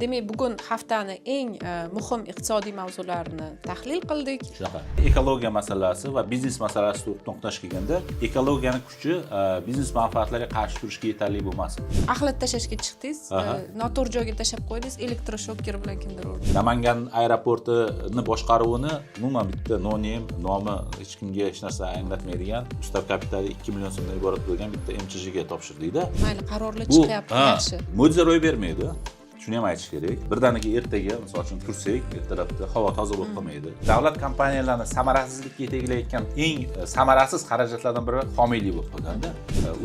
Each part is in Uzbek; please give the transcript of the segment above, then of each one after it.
Demak, bugun haftani eng muhim iqtisodiy mavzularini tahlil qildik. Shunaqa ekologiya masalasi va biznes masalasi to'qnash kelganda, ekologiyani kuchi biznes manfaatlariga qarshi turishga yetarli bo'lmas. Axlat tashlashga chiqdingiz, noto'g'ri joyga tashlab qo'ydingiz, elektroshoker bilan kimdir urdi. Namangan aeroportini boshqaruvini umuman bitta no name, nomi hech kimga hech narsa anglatmaydigan, ustav kapitali 2 million so'mdan iborat bo'lgan bitta МЧЖ ga topshirdikda. Mayli, qarorlar Bu chiqyapti, yaxshi. Mo'jiza ro'y bermaydi, shuni ham aytish kerak. Birdaniga ertaga, misol uchun, tursak ertalabda, havo toza bo'lib qolmaydi. Davlat kompaniyalarini samarasizlikka yetaklayotgan eng samarasiz xarajatlardan biri homiylik bo'lib qolganda.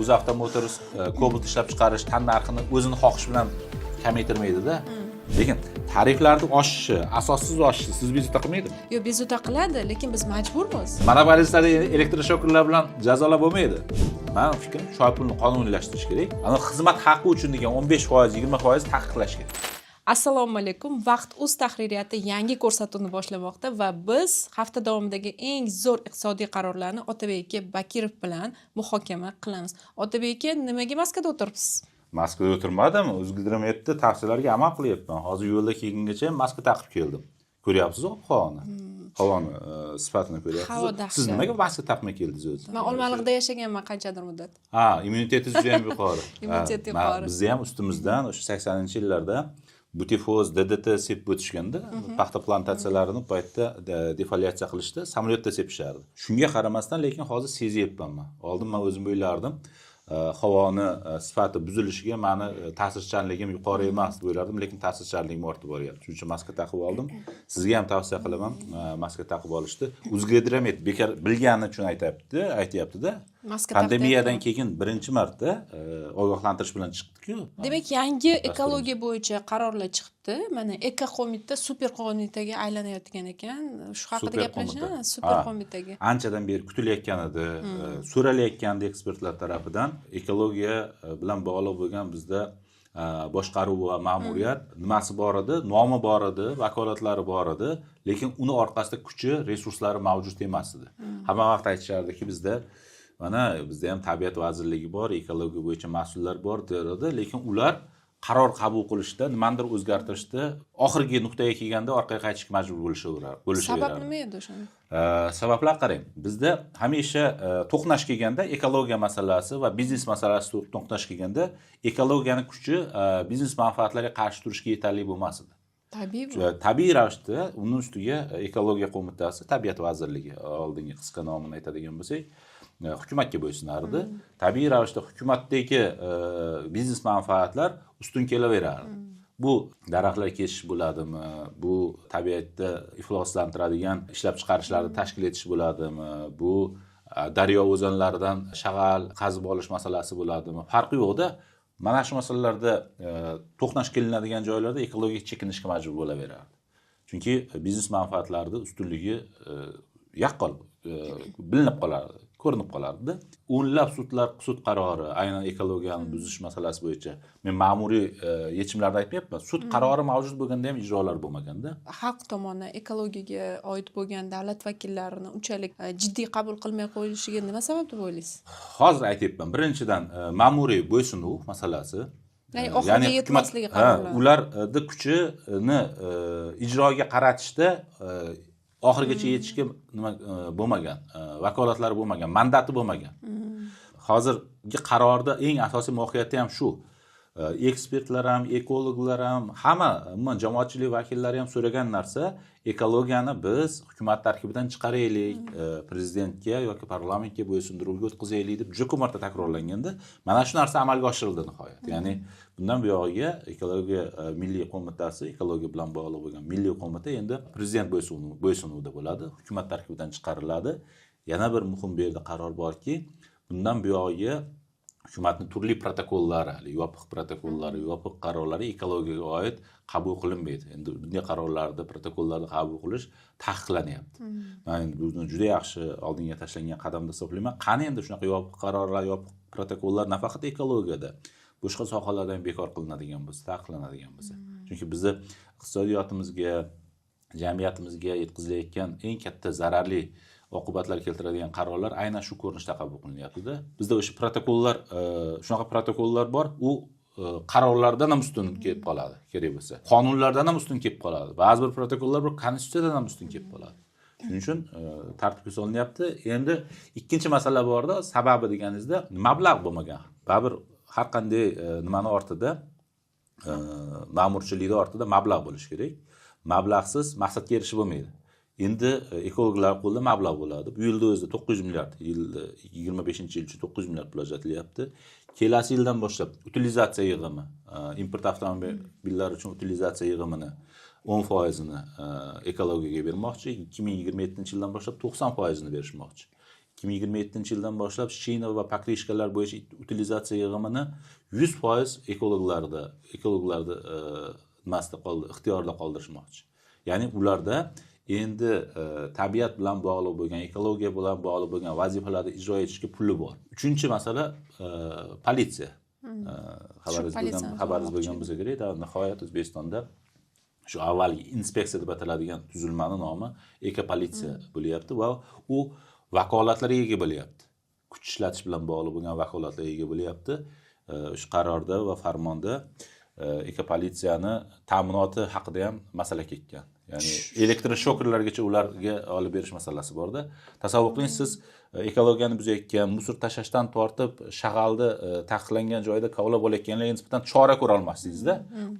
UzAvto Motors Cobalt ishlab chiqarish tan narxini o'zini xohishi bilan kamaytirmaydida, lekin tariflarni oshishi, asossiz oshishi sizni bezovta qilmaydimi? Yo'q, bezovta qiladi, lekin biz majburmiz. Monopolistlarni elektroshokerlar bilan jazolab bo'lmaydi. Mani fikrim, choy pulni qonuniylashtirish kerak, ana xizmat haqqi uchun degan 15%, 20% taqiqlash kerak. Assalomu alaykum. Vaqt uz tahririyati yangi ko'rsatuvni boshlamoqda va biz hafta davomidagi eng zo'r iqtisodiy qarorlarni Otabek aka Bakirov bilan muhokama qilamiz. Otabek aka, nimaga maskada o'tiribsiz? Maskada o'tirmadim, O'zgidrometni tavsiyalariga amal qilyapman. Hozir yo'lda kelgungacha ham maska taqib keldim. Ko'ryapsiz ob havoni, havoni sifatini ko'ryapsiz. Havo Siz dahshat. nimaga maska taqmay keldingiz o'zi? Man Olmaliqda yashaganman qanchadir muddat. Ha, immunitetingiz juda ham yuqori. Immunitet Ha, yuqori. Bizni ham ustimizdan o'sha 80-yillarda butifoz, DDT sepib o'tishganda, paxta plantatsiyalarini u paytda defoliatsiya qilishda samolyotda sepishardi. Shunga qaramasdan, lekin hozir sezyapman man. Oldin man o'zim o'ylardim, havoni sifati buzilishiga mani ta'sirchanligim yuqori emas deb o'ylardim, lekin ta'sirchanligim ortib boryapti. Shuning uchun maska taqib oldim. Sizga ham tavsiya qilaman maska taqib olishni. O'zgidromet bekor bilgani uchun aytyaptida. Maska Pandemiyadan taqyapti. keyin birinchi marta ogohlantirish bilan chiqdiku. Demak, yangi ekologiya bo'yicha qarorlar chiqibdi. Mana, ekoqo'mita super qo'mitaga aylanayotgan ekan. Shu haqida Super gaplashamiz. qo'mita. Super Ha. qo'mitaga. Anchadan beri kutilayotgan edi, so'ralayotgandi ekspertlar tarafidan. Ekologiya bilan bog'liq bo'lgan bizda boshqaruv va ma'muriyat nimasi bor edi, nomi bor edi, vakolatlari bor edi, lekin uni orqasida kuchi, resurslari mavjud emas edi. Hamma vaqt aytishardiki, bizda mana, bizda ham tabiat vazirligi bor, ekologiya bo'yicha mas'ullar bor derdi, lekin ular qaror qabul qilishda, nimanidir o'zgartirishda oxirgi nuqtaga kelganda orqaga qaytishga majbur Sabab bo'lishaverardi. nima edi o'shanda? Sabablar, qarang, bizda hamisha to'qnash kelganda, ekologiya masalasi va biznes masalasi to'qnash kelganda, ekologiyani kuchi biznes manfaatlariga qarshi turishga yetarli bo'lmas edi. Tabiiy bu. Tabiiy ravishda uni ustiga ekologiya qo'mitasi, tabiat vazirligi oldingi qisqa nomini aytadigan bo'lsak, hukumatga bo'ysunardi. Tabiiy ravishda hukumatdagi biznes manfaatlar ustun kelaverardi. Bu daraxtlar kesish bo'ladimi, bu tabiatda ifloslantiradigan ishlab chiqarishlarni tashkil etish bo'ladimi, bu daryo o'zanlaridan shag'al qazib olish masalasi bo'ladimi, farqi yo'qda, mana shu masalalarda to'qnash kelinadigan joylarda ekologiya chekinishga majbur bo'laverardi, chunki biznes manfaatlarida ustunligi yaqqol bilinib qolardi, ko'rinib qolardida. O'nlab sudlar, sud qarori aynan ekologiyani buzish masalasi bo'yicha, men ma'muriy yechimlarni aytmayapman, sud qarori mavjud bo'lganda ham ijrolar bo'lmaganda. Xalq tomonidan ekologiyaga oid bo'lgan davlat vakillarini unchalik jiddiy qabul qilmay qo'yilishiga nima sabab deb o'ylaysiz? Hozir aytyapman. Birinchidan, ma'muriy bo'ysunuv masalasi. Ya'ni oxiriga yetmasligi qarorlar. Ularni kuchini ijroga qaratishda oxirigacha yetishga nima bo'lmagan, vakolatlari bo'lmagan, mandati bo'lmagan. Hozirgi qarorda eng asosiy mohiyati ham shu. Ekspertlar ham, ekologlar ham, hamma, umuman jamoatchilik vakillari ham so'ragan narsa: ekologiyani biz hukumat tarkibidan chiqaraylik, prezidentga yoki parlamentga bo'ysundiruvga o'tkazaylik deb juda ko'p marta takrorlanganda, mana shu narsa amalga oshirildi nihoyat. Ya'ni bundan buyog'iga ekologiya milliy qo'mitasi, ekologiya bilan bog'liq bo'lgan milliy qo'mita endi prezident bo'ysunuvida bo'ladi, hukumat tarkibidan chiqariladi. Yana bir muhim bu yerda qaror borki, bundan buyog'iga hukumatni turli protokollari, haligi yopiq protokollari, yopiq qarorlari ekologiyaga oid qabul qilinmaydi. Endi bunday qarorlarni, protokollarni qabul qilish taqiqlanyapti. Man endi buni juda yaxshi oldinga tashlangan qadam deb hisoblayman. Qani endi shunaqa yopiq qarorlar, yopiq protokollar nafaqat ekologiyada, boshqa sohalarda ham bekor qilinadigan bo'lsa, taqiqlanadigan bo'lsa. Chunki bizni iqtisodiyotimizga, jamiyatimizga yetkazilayotgan eng katta zararli oqibatlar keltiradigan qarorlar aynan shu ko'rinishda qabul qilinyaptida. Bizda o'sha protokollar, shunaqa protokollar bor, u qarorlardan ham ustun kelib qoladi, kerak bo'lsa. Qonunlardan ham ustun kelib qoladi. Ba'zi bir protokollar bir konstitutsiyadan ham ustun kelib qoladi. Shuning uchun tartibga solinyapti. Endi ikkinchi masala borda, sababi deganingizda mablag' bo'lmagan. Baribir har qanday nimani ortida, ma'murchilikni ortida mablag' bo'lishi kerak. Mablag'siz maqsadga erishib bo'lmaydi. Endi ekologlar qo'lida mablag' bo'ladi. Bu yilda o'zida 900 milliard, yilda 25-yil uchun 900 milliard pul ajratilyapti. Kelasi yildan boshlab utilizatsiya yig'imi, import avtomobillar uchun utilizatsiya yig'imini 10%ni ekologiyaga bermoqchi. 2027-yildan boshlab 90%ni berishmoqchi. 2027-yildan boshlab shina va pokrishkalar bo'yicha utilizatsiya yig'imini 100% ekologlarda nimasida qoldi, ixtiyorida qoldirishmoqchi. Ya'ni ularda endi tabiat bilan bog'liq bo'lgan, ekologiya bilan bog'liq bo'lgan vazifalarni ijro etishga puli bor. Uchinchi masala politsiya. Xabaringiz bo'lgan bo'lsa kerak, nihoyat O'zbekistonda shu avvalgi inspeksiya deb ataladigan tuzilmani nomi ekopolitsiya bo'lyapti va u vakolatlarga ega bo'lyapti. Kuch ishlatish bilan bog'liq bo'lgan vakolatlarga ega bo'lyapti. Shu qarorda va farmonda ekopolitsiyani ta'minoti haqida ham masala ketgan. Ya'ni elektroshokerlargacha ularga olib berish masalasi borda. Tasavvur qiling, siz ekologiyani buzayotgan, musor tashlashdan tortib shag'alni taqiqlangan joyda kovlab olayotganlarga nisbatan chora ko'ra olmaslingizda.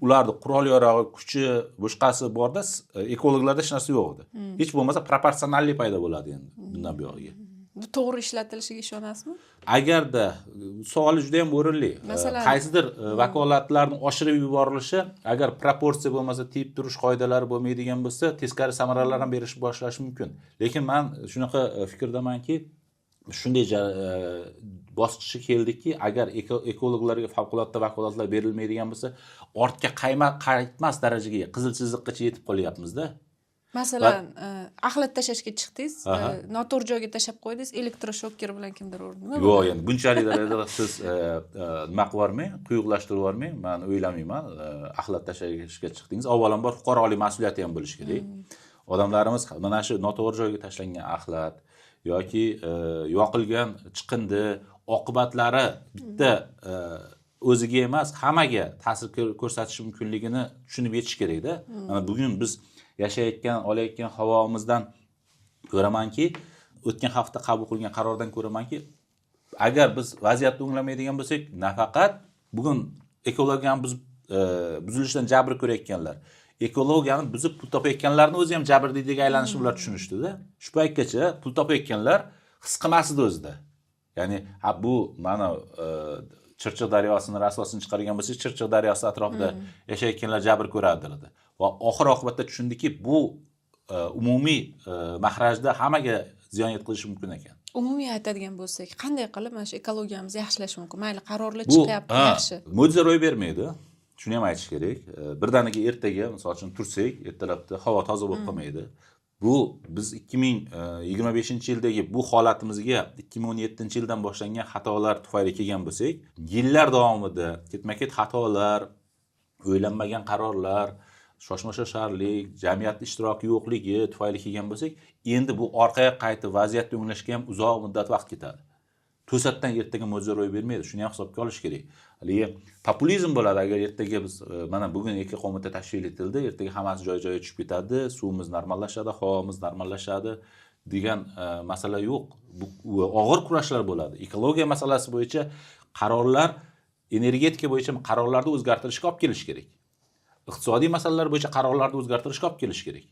Ularni qurol yarog'i, kuchi, boshqasi borda, ekologlarda hech narsa yo'q edi. Hech bo'lmasa proporsionallik paydo bo'ladi endi bundan buyog'iga. Bu to'g'ri ishlatilishiga ishonasizmi? Agarda savoli juda ham o'rinli. Qaysidir vakolatlarni oshirib yuborilishi, agar proporsiya bo'lmasa, tiyib turish qoidalari bo'lmaydigan bo'lsa, teskari samaralar ham berish boshlashi mumkin. Lekin men shunaqa fikrdamanki, shunday bosqichga keldikki, agar ekologlarga favqulodda vakolatlar berilmaydigan bo'lsa, ortga qaytmas darajaga, qizil chiziqqacha yetib qolyapmiz-da. Masalan, axlat tashlashga chiqdingiz, noto'g'ri joyga tashlab qo'ydingiz, elektroshoker bilan kimdir urdi. Nima Yo'q, endi bunchalik darajada siz nima qilib yubormang, quyuqlashtirib yubormang, men o'ylamayman. Axlat tashlashga chiqdingiz, avvalambor fuqarolik mas'uliyati ham bo'lishi kerak. Odamlarimiz mana shu noto'g'ri joyga tashlangan axlat yoki yoqilgan chiqindi oqibatlari bitta o'ziga emas, hammaga ta'sir ko'rsatishi mumkinligini tushunib yetish kerakda. Mana bugun biz yashayotgan, olayotgan havomizdan ko'ramanki, o'tgan hafta qabul qilingan qarordan ko'ramanki, agar biz vaziyatni o'nglamaydigan bo'lsak, nafaqat bugun ekologiyani buzilishidan jabr ko'rayotganlar, ekologiyani buzib pul topayotganlarni o'zi ham jabrdiydiga aylanishini ular tushunishdi-da. Shu paytgacha pul topayotganlar his qilmas edi o'zida. Ya'ni ha, bu mana Chirchiq daryosini rasvosini chiqargan bo'lsa, Chirchiq daryosi atrofida yashayotganlar jabr ko'radi dedi. Va oxir oqibatda tushundiki, bu umumiy mahrajda hammaga ziyon yetkazishi mumkin ekan. Umumiy aytadigan bo'lsak, qanday qilib mana shu ekologiyamizni yaxshilash mumkin? Mayli, qarorlar chiqyapti, yaxshi. Mo'jiza ro'y bermaydi. Shuni ham aytish kerak. Birdaniga ertaga, misol uchun, tursak, ertalabda havo toza bo'lib qolmaydi. Bu biz 2025-yildagi bu holatimizga 2017-yildan boshlangan xatolar tufayli kelgan bo'lsak, yillar davomida ketma-ket xatolar, o'ylanmagan qarorlar, shoshma-shosharlik, jamiyat ishtiroki yo'qligi tufayli kelgan bo'lsak, endi bu orqaga qaytib vaziyatni o'nglashga ham uzoq muddat vaqt ketadi. To'satdan ertaga mo'jiza ro'y bermaydi, shuni ham hisobga olish kerak. Haligi populizm bo'ladi, agar ertaga biz mana bugun ekoqo'mita tashkil etildi, ertaga hammasi joy-joyiga tushib ketadi, suvimiz normallashadi, havomiz normallashadi degan masala yo'q. Bu og'ir kurashlar bo'ladi. Ekologiya masalasi bo'yicha qarorlar, energetika bo'yicha qarorlarni o'zgartirishga olib kelish kerak. Iqtisodiy masalalar bo'yicha qarorlarni o'zgartirishga olib kelish kerak.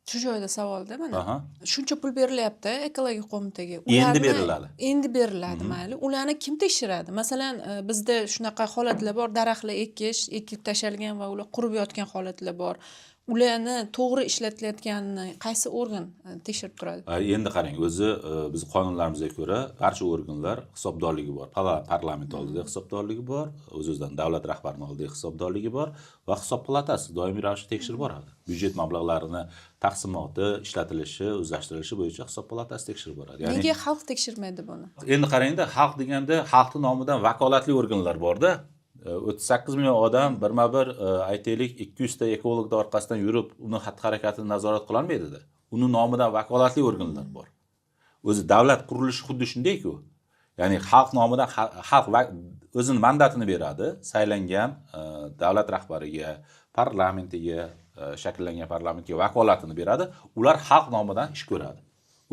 Shu joyda savolda mana. Shuncha pul berilyapti ekologiya qo'mitaga. Endi beriladi. Endi beriladi, mayli. Ularni kim tekshiradi? Masalan, bizda shunaqa holatlar bor, daraxtlar ekish, ekib tashalgan va ular qurib yotgan holatlar bor. Ularni to'g'ri ishlatilayotganini qaysi organ tekshirib turadi? Endi qarang, o'zi biz qonunlarimizga ko'ra barcha organlar hisobdorligi bor. Parlament oldida hisobdorligi bor, o'z-o'zidan davlat rahbarini oldida hisobdorligi bor va hisob palatasi doimiy ravishda tekshirib boradi. Byudjet mablag'larini taqsimoti, ishlatilishi, o'zlashtirilishi bo'yicha hisob palatasi tekshirib boradi. Ya'ni nega xalq tekshirmaydi buni? Endi qarangda, xalq deganda xalqning nomidan vakolatli organlar borda. 38 million odam birma-bir, aytaylik, 200 ta ekologni orqasidan yurib, uni xatti-harakatini nazorat qila olmaydida. Uni nomidan vakolatli organlar bor. O'zi davlat qurilishi xuddi shunday-ku. Ya'ni xalq nomidan xalq o'zini mandatini beradi saylangan davlat rahbariga, parlamentiga, shakllangan parlamentga vakolatini beradi. Ular xalq nomidan ish ko'radi.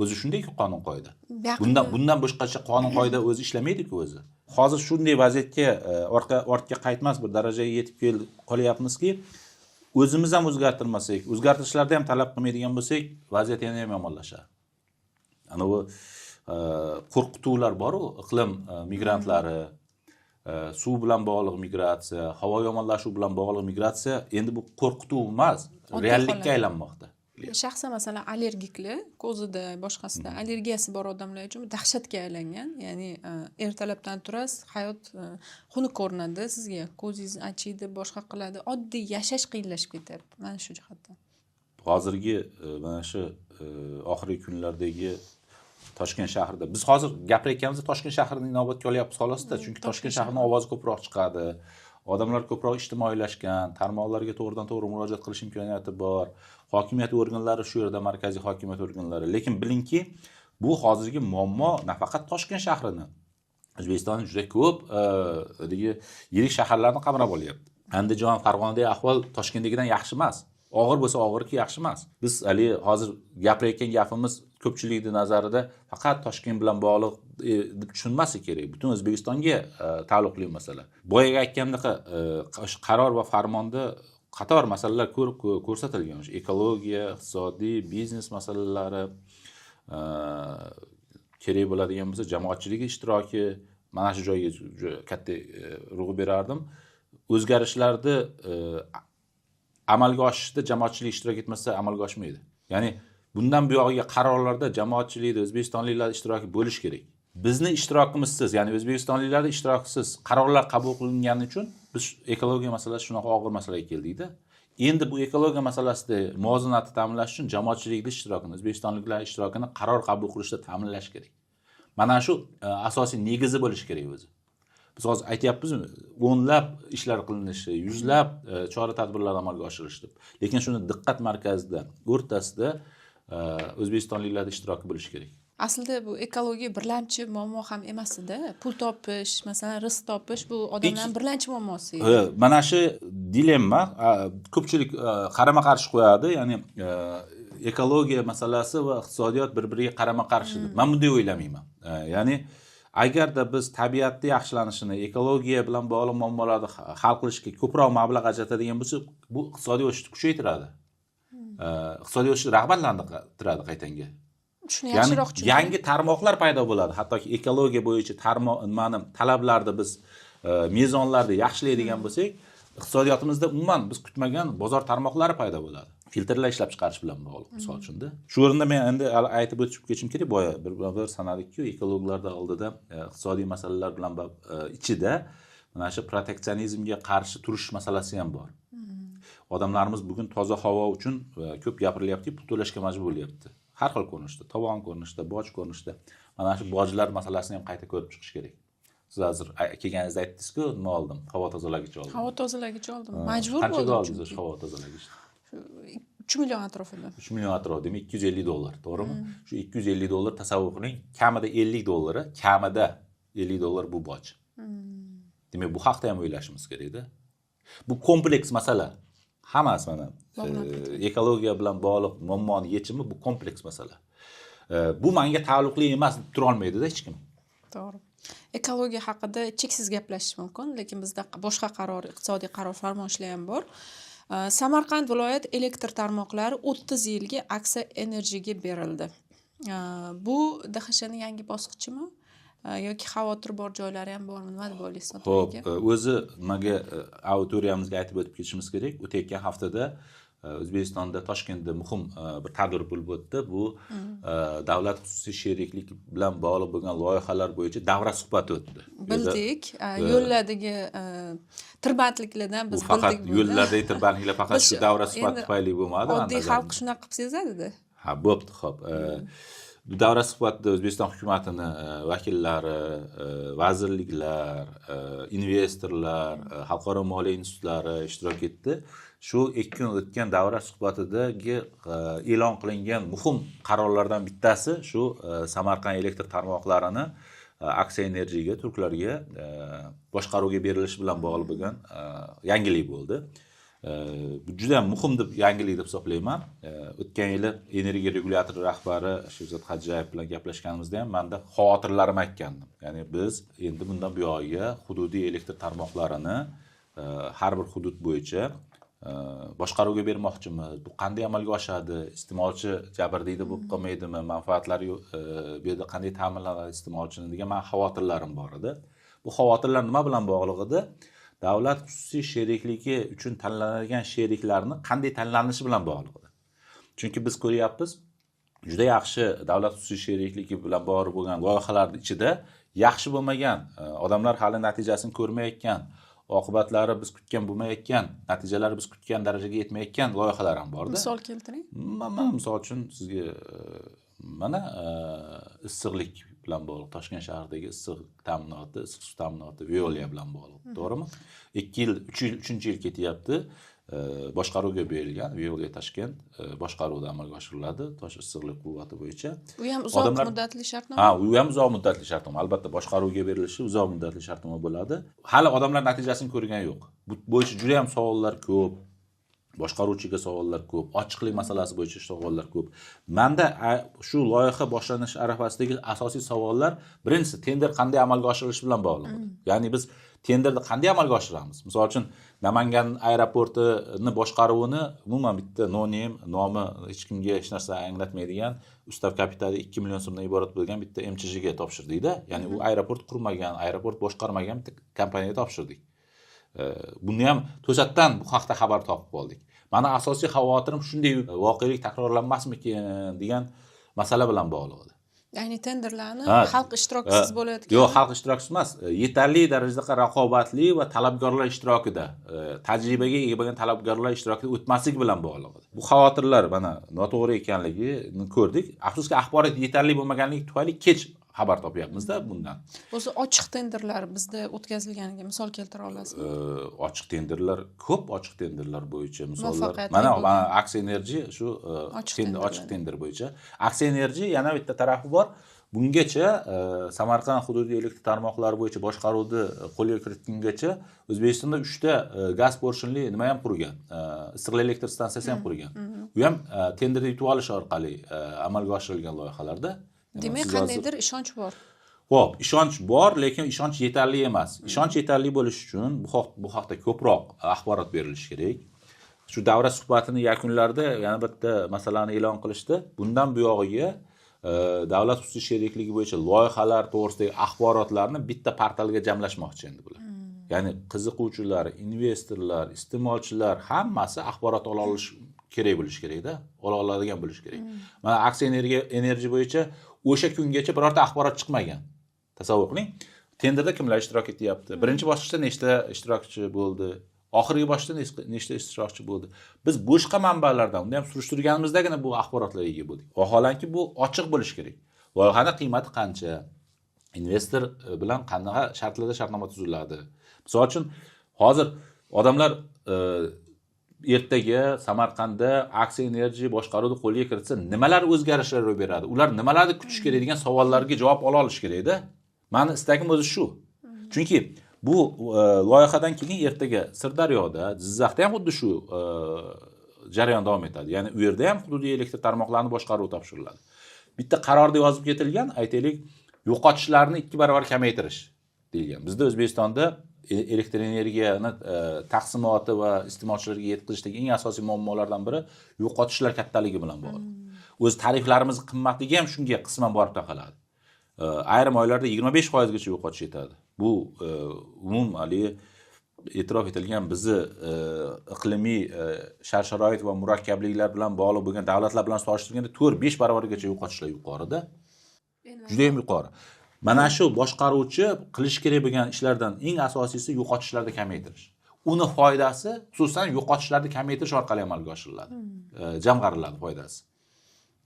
O'zi shundayku qonun qoida. Bundan boshqacha qonun qoida o'zi ishlamaydi-ku o'zi. Hozir shunday vaziyatga ortga qaytmas bir darajaga yetib qolyapmizki, o'zimiz ham o'zgartirmasak, o'zgartirishlarda ham talab qilmaydigan bo'lsak, vaziyat yana ham yomonlashadi. Ana bu qo'rqituvlar bor-u, iqlim migrantlari, suv bilan bog'liq migratsiya, havo yomonlashuvi bilan bog'liq migratsiya endi bu qo'rqituv emas, reallikka aylanmoqda. Shaxsan masalan allergiklar, ko'zida, boshqasida allergiyasi bor odamlar uchun dahshatga aylangan. Ya'ni ertalabdan turasiz, hayot xunuk ko'rinadi sizga, ko'zingiz achiydi, boshqa qiladi, oddiy yashash qiyinlashib ketyapti mana shu jihatdan. Hozirgi mana shu oxirgi kunlardagi Toshkent shahrida biz hozir gapirayotganimizda Toshkent shahrini inobatga olyapmiz xolosda, chunki Toshkent shahrining ovozi ko'proq chiqadi, odamlar ko'proq ijtimoiylashgan, tarmoqlarga to'g'ridan to'g'ri murojaat qilish imkoniyati bor, hokimiyat organlari shu yerda, markaziy hokimiyat organlari. Lekin bilingki, bu hozirgi muammo nafaqat Toshkent shahrini, O'zbekistonning juda ko'p haligi yirik shaharlarni qamrab olyapti. Andijon, Farg'onadagi ahvol Toshkentdagidan yaxshi emas. Og'ir bo'lsa og'irki, yaxshi emas. Biz haligi hozir gapirayotgan gapimiz ko'pchilikning nazarida faqat Toshkent bilan bog'liq deb tushunmasa kerak. Butun O'zbekistonga taalluqli masala. Boyaga aytganimdek, qaror va farmonda qator masalalar ko'rsatilgan. O'sha ekologiya, iqtisodiy, biznes masalalari, kerak bo'ladigan bo'lsa jamoatchilik ishtiroki, mana shu joyga katta urg'u berardim. O'zgarishlarni amalga oshishda jamoatchilik ishtirok etmasa amalga oshmaydi. Ya'ni bundan buyog'iga qarorlarda jamoatchilikni, o'zbekistonliklar ishtiroki bo'lishi kerak. Bizni ishtirokimizsiz, ya'ni o'zbekistonliklarning ishtirokisiz qarorlar qabul qilingani uchun biz ekologiya masalasi shunaqa og'ir masalaga keldikda. Endi bu ekologiya masalasida muvozanatni ta'minlash uchun jamoatchilikning ishtirokini, o'zbekistonliklar ishtirokini qaror qabul qilishda ta'minlash kerak. Mana shu asosiy negizi bo'lishi kerak o'zi. Biz hozir aytyapmiz, o'nlab ishlar qilinishi, yuzlab chora tadbirlar amalga oshirilishi deb. Lekin shuni diqqat markazida, o'rtasida o'zbekistonliklarning ishtiroki bo'lishi kerak. Aslida bu ekologiya birlamchi muammo ham emas-da. Pul topish, masalan, rizq topish bu odamlarning birlamchi muammosi. Mana shu dilemma ko'pchilik qarama-qarshi qo'yadi, ya'ni ekologiya masalasi va iqtisodiyot bir-biriga qarama-qarshi deb. Men bunday o'ylamayman. Ya'ni agarda biz tabiatni yaxshilanishini, ekologiya bilan bog'liq muammolarni hal qilishga ko'proq mablag' ajratadigan bo'lsak, bu iqtisodiy o'sishni kuchaytiradi. Iqtisodiy o'sishni rag'batlantiradi qaytanga. Shuni yaxshiroq tushuntiring. Yangi tarmoqlar paydo bo'ladi. Hattoki ekologiya bo'yicha tarmoq nimani talablarni biz mezonlarni yaxshilaydigan bo'lsak, iqtisodiyotimizda umuman biz kutmagan bozor tarmoqlari paydo bo'ladi. Filtrlar ishlab chiqarish bilan bog'liq, misol uchunda. Shu o'rinda men endi aytib o'tib ketishim kerak, boya bir sanadikku, ekologlarning oldida iqtisodiy masalalar bilan ichida mana shu proteksionizmga qarshi turish masalasi ham bor. Odamlarimiz bugun toza havo uchun ko'p gapirilyapti, pul to'lashga majbur bo'lyapti. Har xil ko'rinishda, tovon ko'rinishida, boj ko'rinishida. Mana shu bojlar masalasini ham qayta ko'rib chiqish kerak. Siz hozir kelganingizda aytdingiz-ku, nima oldim? Havo tozalagich oldim. Havo tozalagich oldim. Majbur Qanchaga bo'ldim oldingiz chunki. havo tozalagichni? 3 million atrofida. 3 million atrofida, demak $250, to'g'rimi? Shu $250 tasavvur qiling, kamida $50, kamida $50 bu boj. Demak, bu haqda ham o'ylashimiz kerak-da. Bu kompleks masala. Hammasi mana ekologiya bilan bog'liq muammoni yechimi bu kompleks masala. Bu menga taalluqli emas deb tura olmaydi-da hech kim. To'g'ri. Ekologiya haqida cheksiz gaplashish mumkin, lekin bizda boshqa qaror, iqtisodiy qaror farmoyishlar ham bor. Samarqand viloyat elektr tarmoqlari 30 yilga Aksa Energyga berildi. Bu DHShning yangi bosqichimi yoki xavotir bor joylari ham bormi? Nima deb o'ylaysiz? Xo'p, o'zi nimaga auditoriyamizga aytib o'tib ketishimiz kerak. O'tayotgan haftada O'zbekistonda, Toshkentda muhim bir tadbir bo'lib o'tdi. Bu davlat xususiy sheriklik bilan bog'liq bo'lgan loyihalar bo'yicha davra suhbati o'tdi. Bildik, yo'llardagi tirbandliklardan biz bildik. Faqat yo'llardagi tirbandliklar faqat shu davra suhbati tufayli bo'lmadi. Oddiy xalq shunaqa qilib sezadi-da. Ha, bo'pti, xo'p. Bu davra suhbatida O'zbekiston hukumatini vakillari, vazirliklar, investorlar, xalqaro moliya institutlari ishtirok etdi. Shu 2 kun o'tgan davra suhbatidagi e'lon qilingan muhim qarorlardan bittasi shu Samarqand elektr tarmoqlarini Aksa Energyga, turklarga boshqaruvga berilishi bilan bog'liq bo'lgan yangilik bo'ldi. Bu juda muhim deb, yangilik deb hisoblayman. O'tgan yili energiya regulyatori rahbari Sherzod Xadjayev bilan gaplashganimizda ham manda xavotirlarimni aytgandim. Ya'ni biz endi bundan buyog'iga hududiy elektr tarmoqlarini har bir hudud bo'yicha boshqaruvga bermoqchimiz. Bu qanday amalga oshadi? Iste'molchi jabrdiyda bo'lib qolmaydimi? Manfaatlari bu yerda qanday ta'minlanadi iste'molchini degan mani xavotirlarim bor edi. Bu xavotirlar nima bilan bog'liq edi? Davlat xususiy sherikligi uchun tanlanadigan sheriklarni qanday tanlanishi bilan bog'liq edi. Chunki biz ko'ryapmiz, juda yaxshi davlat xususiy sherikligi bilan bog'liq bo'lgan loyihalarning ichida yaxshi bo'lmagan, odamlar hali natijasini ko'rmayotgan, oqibatlari biz kutgan bo'lmayotgan, natijalari biz kutgan darajaga yetmayotgan loyihalar ham borda. Misol keltiring. Man misol uchun sizga mana issiqlik bilan bog'liq, Toshkent shahridagi issiq ta'minoti, issiq suv ta'minoti Veolia bilan bog'liq, to'g'rimi? 2 yil, 3 yil, 3-yil ketyapti. Boshqaruvga berilgan Veolia Toshkent boshqaruvida amalga oshiriladi tosh issiqlik quvvati bo'yicha. U ham uzoq muddatli shartnoma. Ha, u ham uzoq muddatli shartnoma. Albatta, boshqaruvga berilishi uzoq muddatli shartnoma bo'ladi. Hali odamlar natijasini ko'rgan yo'q. Bu bo'yicha juda ham savollar ko'p. Boshqaruvchiga savollar ko'p, ochiqlik masalasi bo'yicha savollar ko'p. Menda shu loyiha boshlanishi arafasidagi asosiy savollar, birinchisi tender qanday amalga oshirilishi bilan bog'liq. Ya'ni biz tenderni qanday amalga oshiramiz? Misol uchun Namangan aeroportini boshqaruvini umuman bitta no-name, nomi hech kimga hech narsa anglatmaydigan, ustav kapitali 2 million so'mdan iborat bo'lgan bitta MCHga topshirdikda. Ya'ni u aeroport qurmagan, aeroport boshqarmagan bitta kompaniyaga topshirdik. Buni ham to'satdan bu haqda xabar topib qoldik. Mani asosiy xavotirim shunday voqelik takrorlanmasmikin degan masala bilan bog'liq edi. Ya'ni tenderlarni xalq ishtirokisiz bo'layotgan. Yo'q, xalq ishtirokisiz emas, yetarli darajada raqobatli va talabgorlar ishtirokida, tajribaga ega bo'lgan talabgorlar ishtirokida o'tmasligi bilan bog'liq edi. Bu xavotirlar mana noto'g'ri ekanligini ko'rdik. Afsuski, axborot yetarli bo'lmaganligi tufayli kech xabar topyapmizda bundan. O'zi ochiq tenderlar bizda o'tkazilganiga misol keltira olasizmi? Ochiq tenderlar ko'p, ochiq tenderlar bo'yicha misollar. Mana mana Aksa Energy shu ochiq tender bo'yicha. Aksa Energy yana bitta tarafi bor. Bungacha Samarqand hududiy elektr tarmoqlari bo'yicha boshqaruvni qo'lga kiritgungacha O'zbekistonda 3 ta gaz porshinli nima ham qurgan, issiqlik elektr stansiyasi ham qurgan. U ham tenderda yutib olish orqali amalga oshirilgan loyihalarda. Demak, qandaydir ishonch bor. Xo'p, ishonch bor, lekin ishonch yetarli emas. Ishonch yetarli bo'lishi uchun bu haqda ko'proq axborot berilishi kerak. Shu davra suhbatini yakunlarida yana bitta masalani e'lon qilishdi. Bundan buyog'iga davlat xususiy sherikligi bo'yicha loyihalar to'g'risidagi axborotlarni bitta portalga jamlashmoqchi endi bular. Ya'ni qiziquvchilar, investorlar, iste'molchilar hammasi axborot ola olish kerak bo'lishi kerakda, ola oladigan bo'lishi kerak. Mana Aksa Energy bo'yicha o'sha kungacha birorta axborot chiqmagan. Tasavvur qiling. Tenderda kimlar ishtirok etyapti? Birinchi bosqichda nechta ishtirokchi bo'ldi? Oxirgi bosqichda nechta ishtirokchi bo'ldi? Biz boshqa manbalardan uni ham surishtirganimizdagina bu axborotlarga ega bo'ldik. Vaholanki bu ochiq bo'lishi kerak. Loyihaning qiymati qancha? Investor bilan qanaqa shartlarda shartnoma tuziladi? Misol uchun hozir odamlar ertaga Samarqandda Aksa Energy boshqaruvni qo'lga kiritsa, nimalar o'zgarishlar ro'y beradi? Ular nimalarni kutish kerak degan savollarga javob ola olish kerakda. Mani istagim o'zi shu. Chunki bu loyihadan keyin ertaga Sirdaryoda, Jizzaxda ham xuddi shu jarayon davom etadi. Ya'ni u yerda ham hududiy elektr tarmoqlarini boshqaruv topshiriladi. Bitta qarorda yozib ketilgan, aytaylik, yo'qotishlarni 2 barobar kamaytirish deyilgan. Bizda O'zbekistonda elektr energiyani taqsimoti va iste'molchilarga yetkazishdagi eng asosiy muammolardan biri yo'qotishlar kattaligi bilan bog'liq. O'z tariflarimiz qimmatligi ham shunga qisman borib taqaladi. Ayrim oylarda 25% gacha yo'qotish yetadi. Bu umum haligi e'tirof etilgan bizni iqlimiy shart-sharoit va murakkabliklar bilan bog'liq bo'lgan davlatlar bilan solishtirganda 4-5 barobargacha yo'qotishlar yuqorida. Juda ham yuqori. Mana shu boshqaruvchi qilish kerak bo'lgan ishlardan eng asosiysi yo'qotishlarni kamaytirish. Uni foydasi xususan yo'qotishlarni kamaytirish orqali amalga oshiriladi. Jamg'ariladi foydasi.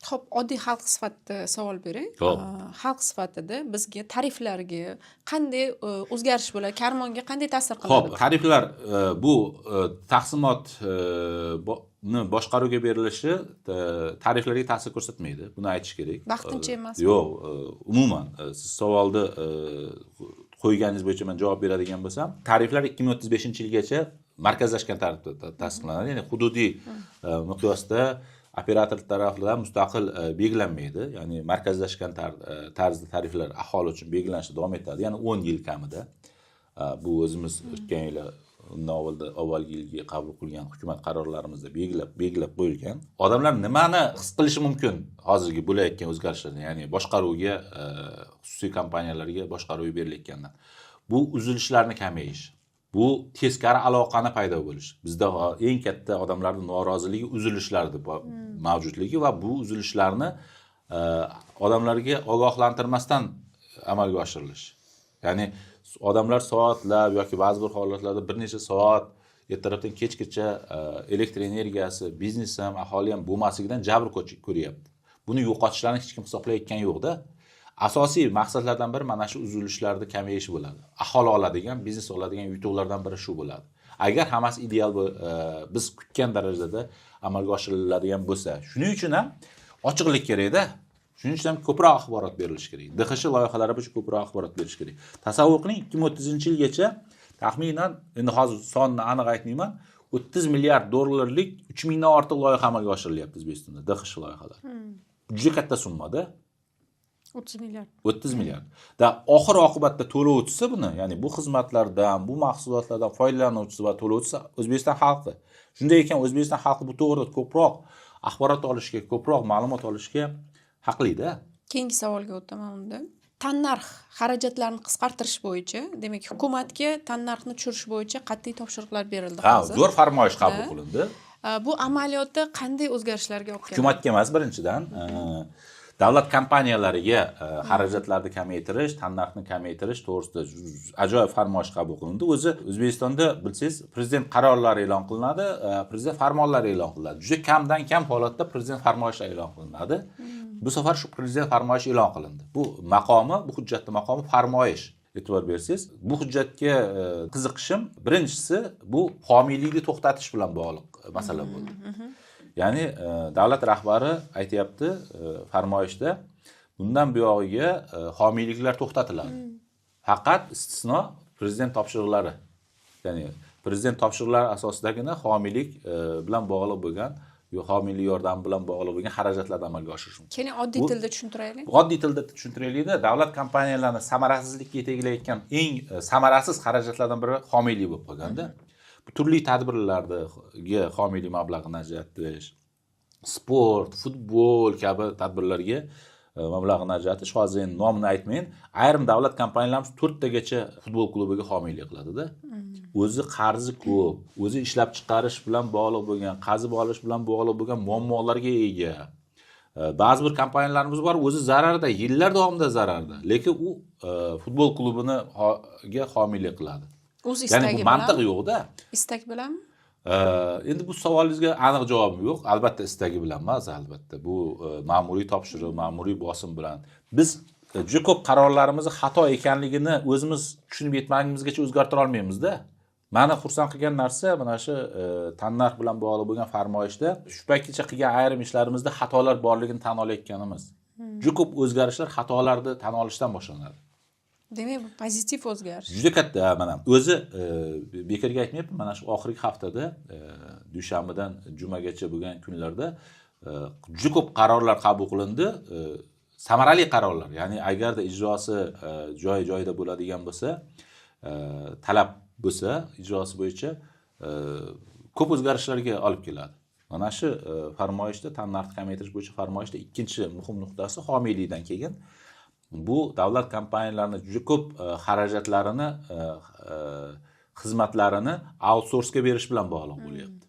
Xo'p, oddiy xalq sifatida savol beray. Xo'p. Xalq sifatida bizga tariflarga qanday o'zgarish bo'ladi, karmonga qanday ta'sir Xo'p, qiladi? tariflar bu taqsimot ni boshqaruvga berilishi tariflarga ta'sir ko'rsatmaydi. Buni aytish kerak. Vaqtincha emas. Yo'q, umuman siz savolni qo'yganingiz bo'yicha men javob beradigan bo'lsam, tariflar 2035-yilgacha markazlashgan tartibda tasdiqlanadi. Ya'ni hududiy miqyosda operator tarafidan mustaqil belgilanmaydi. Ya'ni markazlashgan tarzda tariflar aholi uchun belgilanishda davom etadi. Ya'ni 10 yil kamida. Bu o'zimiz o'tgan yili, undan avvalgi yilgi qabul qilgan hukumat qarorlarimizda belgilab qo'yilgan. Odamlar nimani his qilishi mumkin hozirgi bo'layotgan o'zgarishlardan, ya'ni boshqaruvga, xususiy kompaniyalarga boshqaruv berilayotgandan. Bu uzilishlarni kamayishi, bu teskari aloqani paydo bo'lishi. Bizda eng katta odamlarning noroziligi uzilishlarni mavjudligi va bu uzilishlarni odamlarga ogohlantirmasdan amalga oshirilishi. Ya'ni odamlar soatlab yoki ba'zi bir holatlarda bir necha soat ertalabdan kechgacha elektr energiyasi, biznes ham, aholi ham bo'lmasligidan jabr ko'ryapti. Buni yo'qotishlarni hech kim hisoblayotgani yo'qda. Asosiy maqsadlardan biri mana shu uzilishlarni kamayishi bo'ladi. Aholi oladigan, biznes oladigan yutuqlardan biri shu bo'ladi. Agar hammasi ideal biz kutgan darajada amalga oshiriladigan bo'lsa, shuning uchun ham ochiqlik kerakda. Shuning uchun ham ko'proq axborot berilishi kerak. DXSh loyihalari bo'yicha ko'proq axborot berish kerak. Tasavvur qiling, 2030-yilgacha taxminan, endi hozir sonni aniq aytmayman, 30 milliard dollarlik 3000 dan ortiq loyiha amalga oshirilyapti O'zbekistonda, DXSh loyihalari. Juda katta summada. 30 milliard. 30 milliard. Da oxir oqibatda to'lovchisi buni, ya'ni bu xizmatlardan, bu mahsulotlardan foydalanuvchisi va to'lovchisi O'zbekiston xalqi. Shunday ekan, O'zbekiston xalqi bu to'g'rida ko'proq axborot olishga, ko'proq ma'lumot olishga haqli-da. Keyingi savolga o'taman unda. Tannarx xarajatlarini qisqartirish bo'yicha, demak, hukumatga tannarxni tushirish bo'yicha qat'iy topshiriqlar berildi Ha, hozir. zo'r farmoyish qabul qilindi. Bu amaliyotda qanday o'zgarishlarga olib keladi? Hukumatga emas, birinchidan, davlat kompaniyalariga xarajatlarni kamaytirish, tannarxni kamaytirish to'g'risida ajoyib farmoyish qabul qilindi. O'zi O'zbekistonda bilsangiz, prezident qarorlari e'lon qilinadi, prezident farmonlari e'lon qilinadi. Juda kamdan kam holatda prezident farmoyishi e'lon qilinadi. Bu safar shu prezident farmoyishi e'lon qilindi. Bu maqomi, bu hujjatning maqomi farmoyish. E'tibor bersangiz, bu hujjatga qiziqishim birinchisi bu homiylikni to'xtatish bilan bog'liq masala bo'ldi. Ya'ni davlat rahbari aytyapti farmoyishda, bundan buyog'iga homiyliklar to'xtatiladi. Faqat istisno prezident topshiriqlari. Ya'ni prezident topshiriqlari asosidagina homiylik bilan bog'liq bo'lgan, yo homiylik yordami bilan bog'liq bo'lgan xarajatlarni amalga oshirish mumkin. Keling, oddiy tilda tushuntiraylik. Oddiy tilda tushuntiraylikda, davlat kompaniyalarini samarasizlikka yetaklayotgan eng samarasiz xarajatlardan biri homiylik bo'lib qolganda. Bu turli tadbirlarga homiylik mablag'ini ajratish, sport, futbol kabi tadbirlarga mablag'ini ajratish, hozir endi nomini aytmayin, ayrim davlat kompaniyalarimiz 4 tagacha futbol klubiga homiylik qiladida. O'zi qarzi ko'p, o'zi ishlab chiqarish bilan bog'liq bo'lgan, qazib olish bilan bog'liq bo'lgan muammolarga ega. Ba'zi bir kompaniyalarimiz bor, o'zi zararda, yillar davomida zararda, lekin u futbol klubini ga homiylik qiladi. O'z Ya'ni istagi bu mantiq bilan. yo'qda. Istak bilanmi? Endi bu savolingizga aniq javobim yo'q. Albatta istagi bilan emas, albatta. Bu ma'muriy topshiriq, ma'muriy bosim bilan. Biz juda ko'p qarorlarimizni xato ekanligini o'zimiz tushunib yetmagunimizgacha o'zgartira olmaymizda. Mani xursand qilgan narsa mana shu tannarx bilan bog'liq bo'lgan farmoyishda shu paytgacha qilgan ayrim ishlarimizda xatolar borligini tan olayotganimiz. Juda ko'p o'zgarishlar xatolarni tan olishdan boshlanadi. Demak, bu pozitiv o'zgarish. Juda katta, mana o'zi bekorga aytmayapman, mana shu oxirgi haftada dushanbadan jumagacha bo'lgan kunlarda juda ko'p qarorlar qabul qilindi. Samarali qarorlar. Ya'ni agarda ijrosi joy joyida bo'ladigan bo'lsa, talab bo'lsa, ijrosi bo'yicha ko'p o'zgarishlarga olib keladi. Mana shu farmoyishda, tannarxni kamaytirish bo'yicha farmoyishda ikkinchi muhim nuqtasi homiylikdan keyin bu davlat kompaniyalarini juda ko'p xarajatlarini, xizmatlarini outsourcega berish bilan bog'liq bo'lyapti.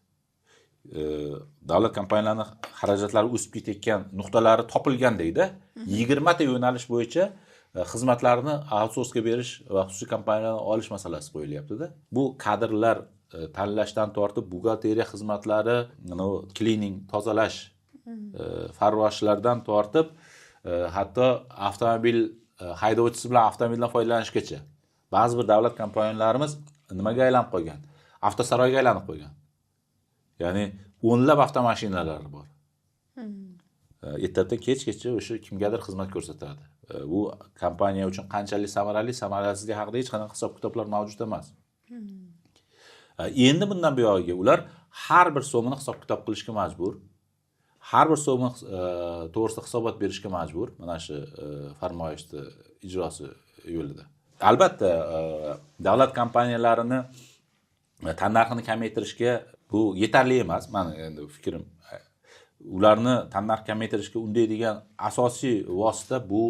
Davlat kompaniyalarini xarajatlari o'sib ketayotgan nuqtalari topilgandekda, 20 ta yo'nalish bo'yicha xizmatlarni outsourcega berish va xususiy kompaniyalarni olish masalasi qo'yilyapti-da. Bu kadrlar tanlashdan tortib buxgalteriya xizmatlari, cleaning, tozalash. Farroshlardan tortib hatto avtomobil haydovchisi bilan avtomobildan foydalanishgacha. Ba'zi bir davlat kompaniyalarimiz nimaga aylanib qolgan? Avtosaroyga aylanib qolgan. Ya'ni o'nlab avtomashinalar bor. Ertalabdan kechgacha o'sha kimgadir xizmat ko'rsatadi. Bu kompaniya uchun qanchalik samarali, samarasizligi haqida hech qanaqa hisob kitoblar mavjud emas. Endi bundan buyog'iga ular har bir so'mini hisob kitob qilishga majbur. Har bir so'mini to'g'risida hisobot berishga majbur mana shu farmoyishni ijrosi yo'lida. Albatta, davlat kompaniyalarini tannarxini kamaytirishga bu yetarli emas, mani endi fikrim. Ularni tannarx kamaytirishga undaydigan asosiy vosita bu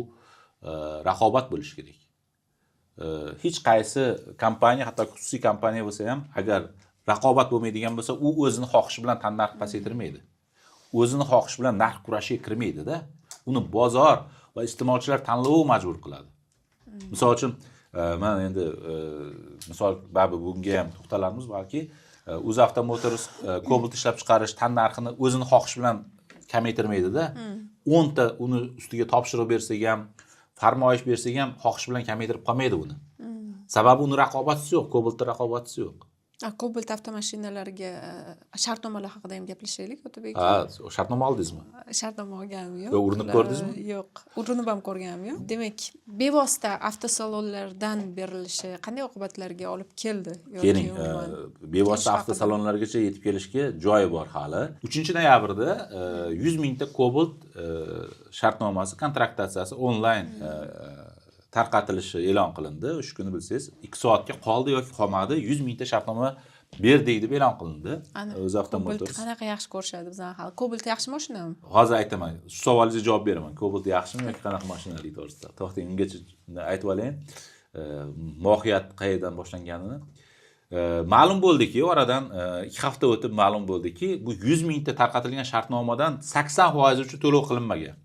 raqobat bo'lishi kerak. Hech qaysi kompaniya, hatto xususiy kompaniya bo'lsa ham, agar raqobat bo'lmaydigan bo'lsa, u o'zini xohishi bilan tannarx pasaytirmaydi. O'zini xohishi bilan narx kurashiga kirmaydida. Uni bozor va iste'molchilar tanlovi majbur qiladi. Misol uchun, mana endi misol baribir bunga ham to'xtalamiz balki. UzAuto Motors Cobalt ishlab chiqarish tannarxini o'zini xohishi bilan kamaytirmaydida. 10 ta uni ustiga topshiriq bersak ham, farmoyish bersak ham xohish bilan kamaytirib qolmaydi uni. Sababi uni raqobatchisi yo'q, Cobaltda raqobatchisi yo'q. Cobalt avtomashinalariga shartnomalar haqida ham gaplashaylik, Otabek. Ha, shartnoma oldingizmi? Shartnoma olganim yo'q. Yo, urinib ko'rdingizmi? Yo'q, urinib ham ko'rganim yo'q. Demak, bevosita avtosalonlardan berilishi qanday oqibatlarga olib keldi? Yoki Keling, umuman bevosita shu haqida. avtosalonlargacha yetib kelishga joyi bor hali. 3 noyabrda 100 mingta Cobalt shartnomasi, kontraktatsiyasi onlayn tarqatilishi e'lon qilindi. O'sha kuni bilsangiz, 2 soatga qoldi yoki qolmadi, 100 mingta shartnoma berdik deb e'lon qilindi. Ana, UzAuto Cobalt Motors. qanaqa yaxshi ko'rishadi bizani xalq. Cobalt yaxshi mashinami? Hozir aytaman. Shu savolingizga javob beraman. Cobalt yaxshimi yoki qanaqa mashinalik to'g'risida. To'xtang, ungacha aytib olayin. Mohiyat qayerdan boshlanganini. Ma'lum bo'ldiki, oradan 2 hafta o'tib ma'lum bo'ldiki, bu 100 mingta tarqatilgan shartnomadan 80% uchun to'lov qilinmagan.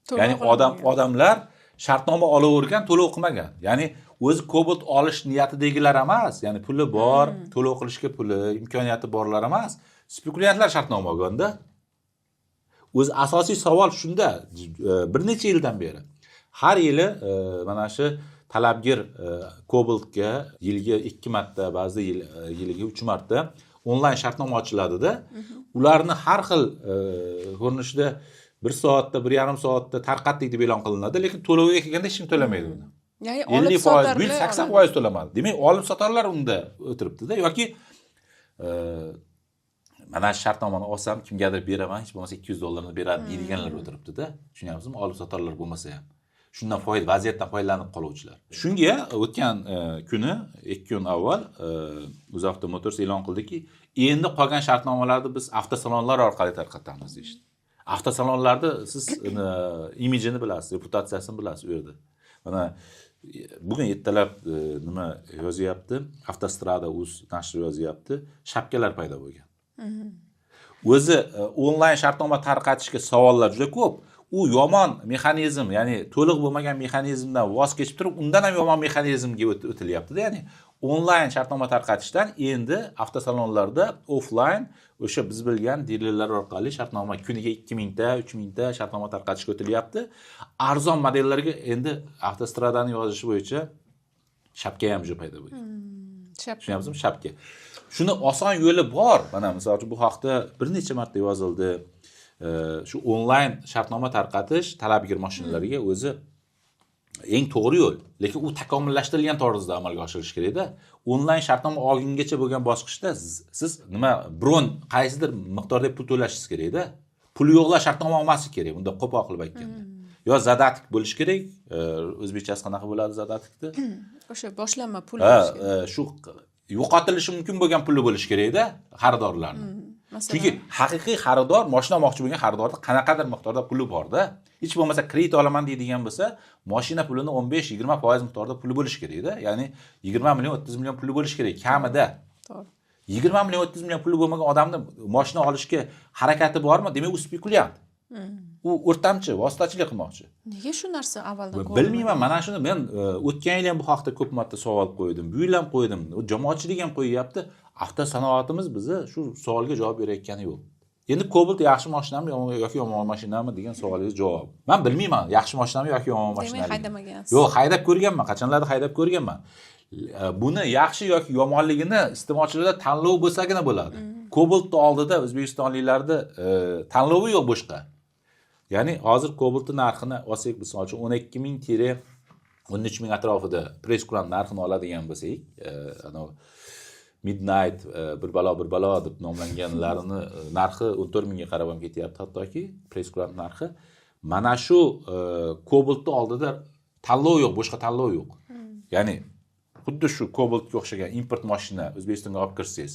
To'lov Ya'ni qilinmagan. Odamlar shartnoma olavergan, to'lov qilmagan. Ya'ni o'zi Cobalt olish niyatidagilar emas, ya'ni puli bor, to'lov qilishga puli, imkoniyati borlar emas, spekulyantlar shartnoma olganda. O'zi asosiy savol shunda, bir necha yildan beri. Har yili mana shu talabgir Cobaltga yiliga 2 marta, ba'zida yiliga 3 marta onlayn shartnoma ochiladida. Ularni har xil ko'rinishda 1 soatda, 1,5 soatda tarqatdik deb e'lon qilinadi, lekin to'lovga kelganda hech kim to'lamaydi uni. Ya'ni olib 50%, sotarlar 80 oladi. foiz to'lamadi. Demak, olib sotarlar unda o'tiribdi-da yoki mana shu shartnomani olsam kimgadir beraman, hech bo'lmasa 200 dollarni beradi deydiganlar o'tiribdi-da. Tushunyapsizmi? Olib sotarlar bo'lmasa ham. Shundan foyda, vaziyatdan foydalanib qoluvchilar. Shunga o'tgan kuni, 2 kun avval UzAuto Motors e'lon qildiki, endi qolgan shartnomalarni biz avtosalonlar orqali tarqatamiz deyishdi. Avtosalonlarda siz imijini bilasiz, reputatsiyasini bilasiz u yerda. Mana bugun ertalab nima yozyapti? Avtostrada uz nashri yozyapti. Shapkalar paydo bo'lgan. O'zi onlayn shartnoma tarqatishga savollar juda ko'p. U yomon mexanizm, ya'ni to'liq bo'lmagan mexanizmdan voz kechib turib, undan ham yomon mexanizmga o'tilyapti-da. Ya'ni onlayn shartnoma tarqatishdan endi avtosalonlarda offline o'sha biz bilgan dilerlar orqali shartnoma kuniga 2 mingta, 3 mingta shartnoma tarqatishga o'tilyapti. Arzon modellarga endi avtostradani yozishi bo'yicha shapka ham уже paydo bo'lgan. Shapka. Tushunyapsizmi? Shapka. Shuni oson yo'li bor. Mana misol uchun bu haqda bir necha marta yozildi. Shu onlayn shartnoma tarqatish talabgir mashinalarga o'zi eng to'g'ri yo'l. Lekin u takomillashtirilgan tarzda amalga oshirilishi kerakda. Onlayn shartnoma olgungacha bo'lgan bosqichda siz nima bron qaysidir miqdorda pul to'lashingiz kerakda. Puli yo'qlar shartnoma olmasligi kerak, unda qo'pol qilib aytganda. Yo задаток bo'lishi kerak. O'zbekchasi qanaqa bo'ladi задаток ni? O'sha boshlanma pul Ha, bo'lishi kerak. Shu yo'qotilishi mumkin bo'lgan puli bo'lishi kerakda xaridorlarni. Masalan, Chunki haqiqiy xaridor, mashina olmoqchi bo'lgan xaridorda qanaqadir miqdorda puli borda. Hech bo'lmasa kredit olaman deydigan bo'lsa, mashina pulini 15-20% miqdorda puli bo'lishi kerakda. Ya'ni 20 million, 30 million puli bo'lishi kerak kamida. To'g'ri. 20 million, 30 million puli bo'lmagan odamni mashina olishga harakati bormi? Demak, u spekulyant. U o'rtamchi, vositachilik qilmoqchi. Nega shu narsa avvaldan ko'rilmagan? Bilmayman, mana shuni men o'tgan yil ham bu haqda ko'p marta savol qo'ydim. Bu yil ham qo'ydim. U jamoatchilik ham qo'yyapti. Avtosanoatimiz bizni shu savolga javob berayotgani yo'q. Endi Cobalt yaxshi mashinami yoki yomon mashinami degan savolingiz javob. Man bilmayman, yaxshi mashinami yoki yomon Demak, mashinami. haydamagansiz. Yo'q, haydab ko'rganman, qachonlardir haydab ko'rganman. Buni yaxshi yoki yomonligini iste'molchilarda tanlov bo'lsagina bo'ladi. Cobaltni oldida o'zbekistonliklarda tanlovi yo'q boshqa. Ya'ni hozir Cobaltni narxini olsak, misol uchun 12 ming 13 ming atrofida прейскурант narxini oladigan bo'lsak, anavi Midnight bir balo bir balo deb nomlanganlarini narxi 14 mingga qarab ham ketyapti, hattoki прейскурант narxi. Mana shu Cobaltni oldida tanlov yo'q, boshqa tanlov yo'q. Ya'ni xuddi shu Cobaltga o'xshagan import mashina O'zbekistonga olib kirsangiz,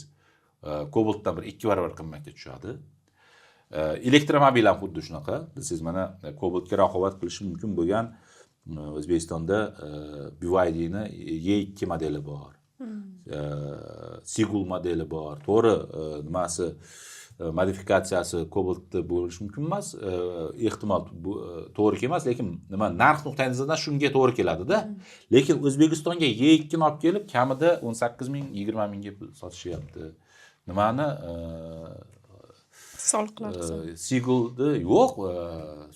Cobaltdan bir 2 barobar qimmatga tushadi. Elektromobil ham xuddi shunaqa. Bilsangiz, mana Cobaltga raqobat qilishi mumkin bo'lgan O'zbekistonda BYDni E2 modeli bor. Seagull modeli bor. To'g'ri, nimasi, modifikatsiyasi Cobaltda bo'lishi mumkin emas. Ehtimol bu to'g'ri kelmas, lekin nima, narx nuqtai nazaridan shunga to'g'ri keladida. Lekin O'zbekistonga E2 ni olib kelib, kamida 18 ming, 20 mingga pul sotishyapti. Nimani Soliqlar hisobi. Seagullni yo'q,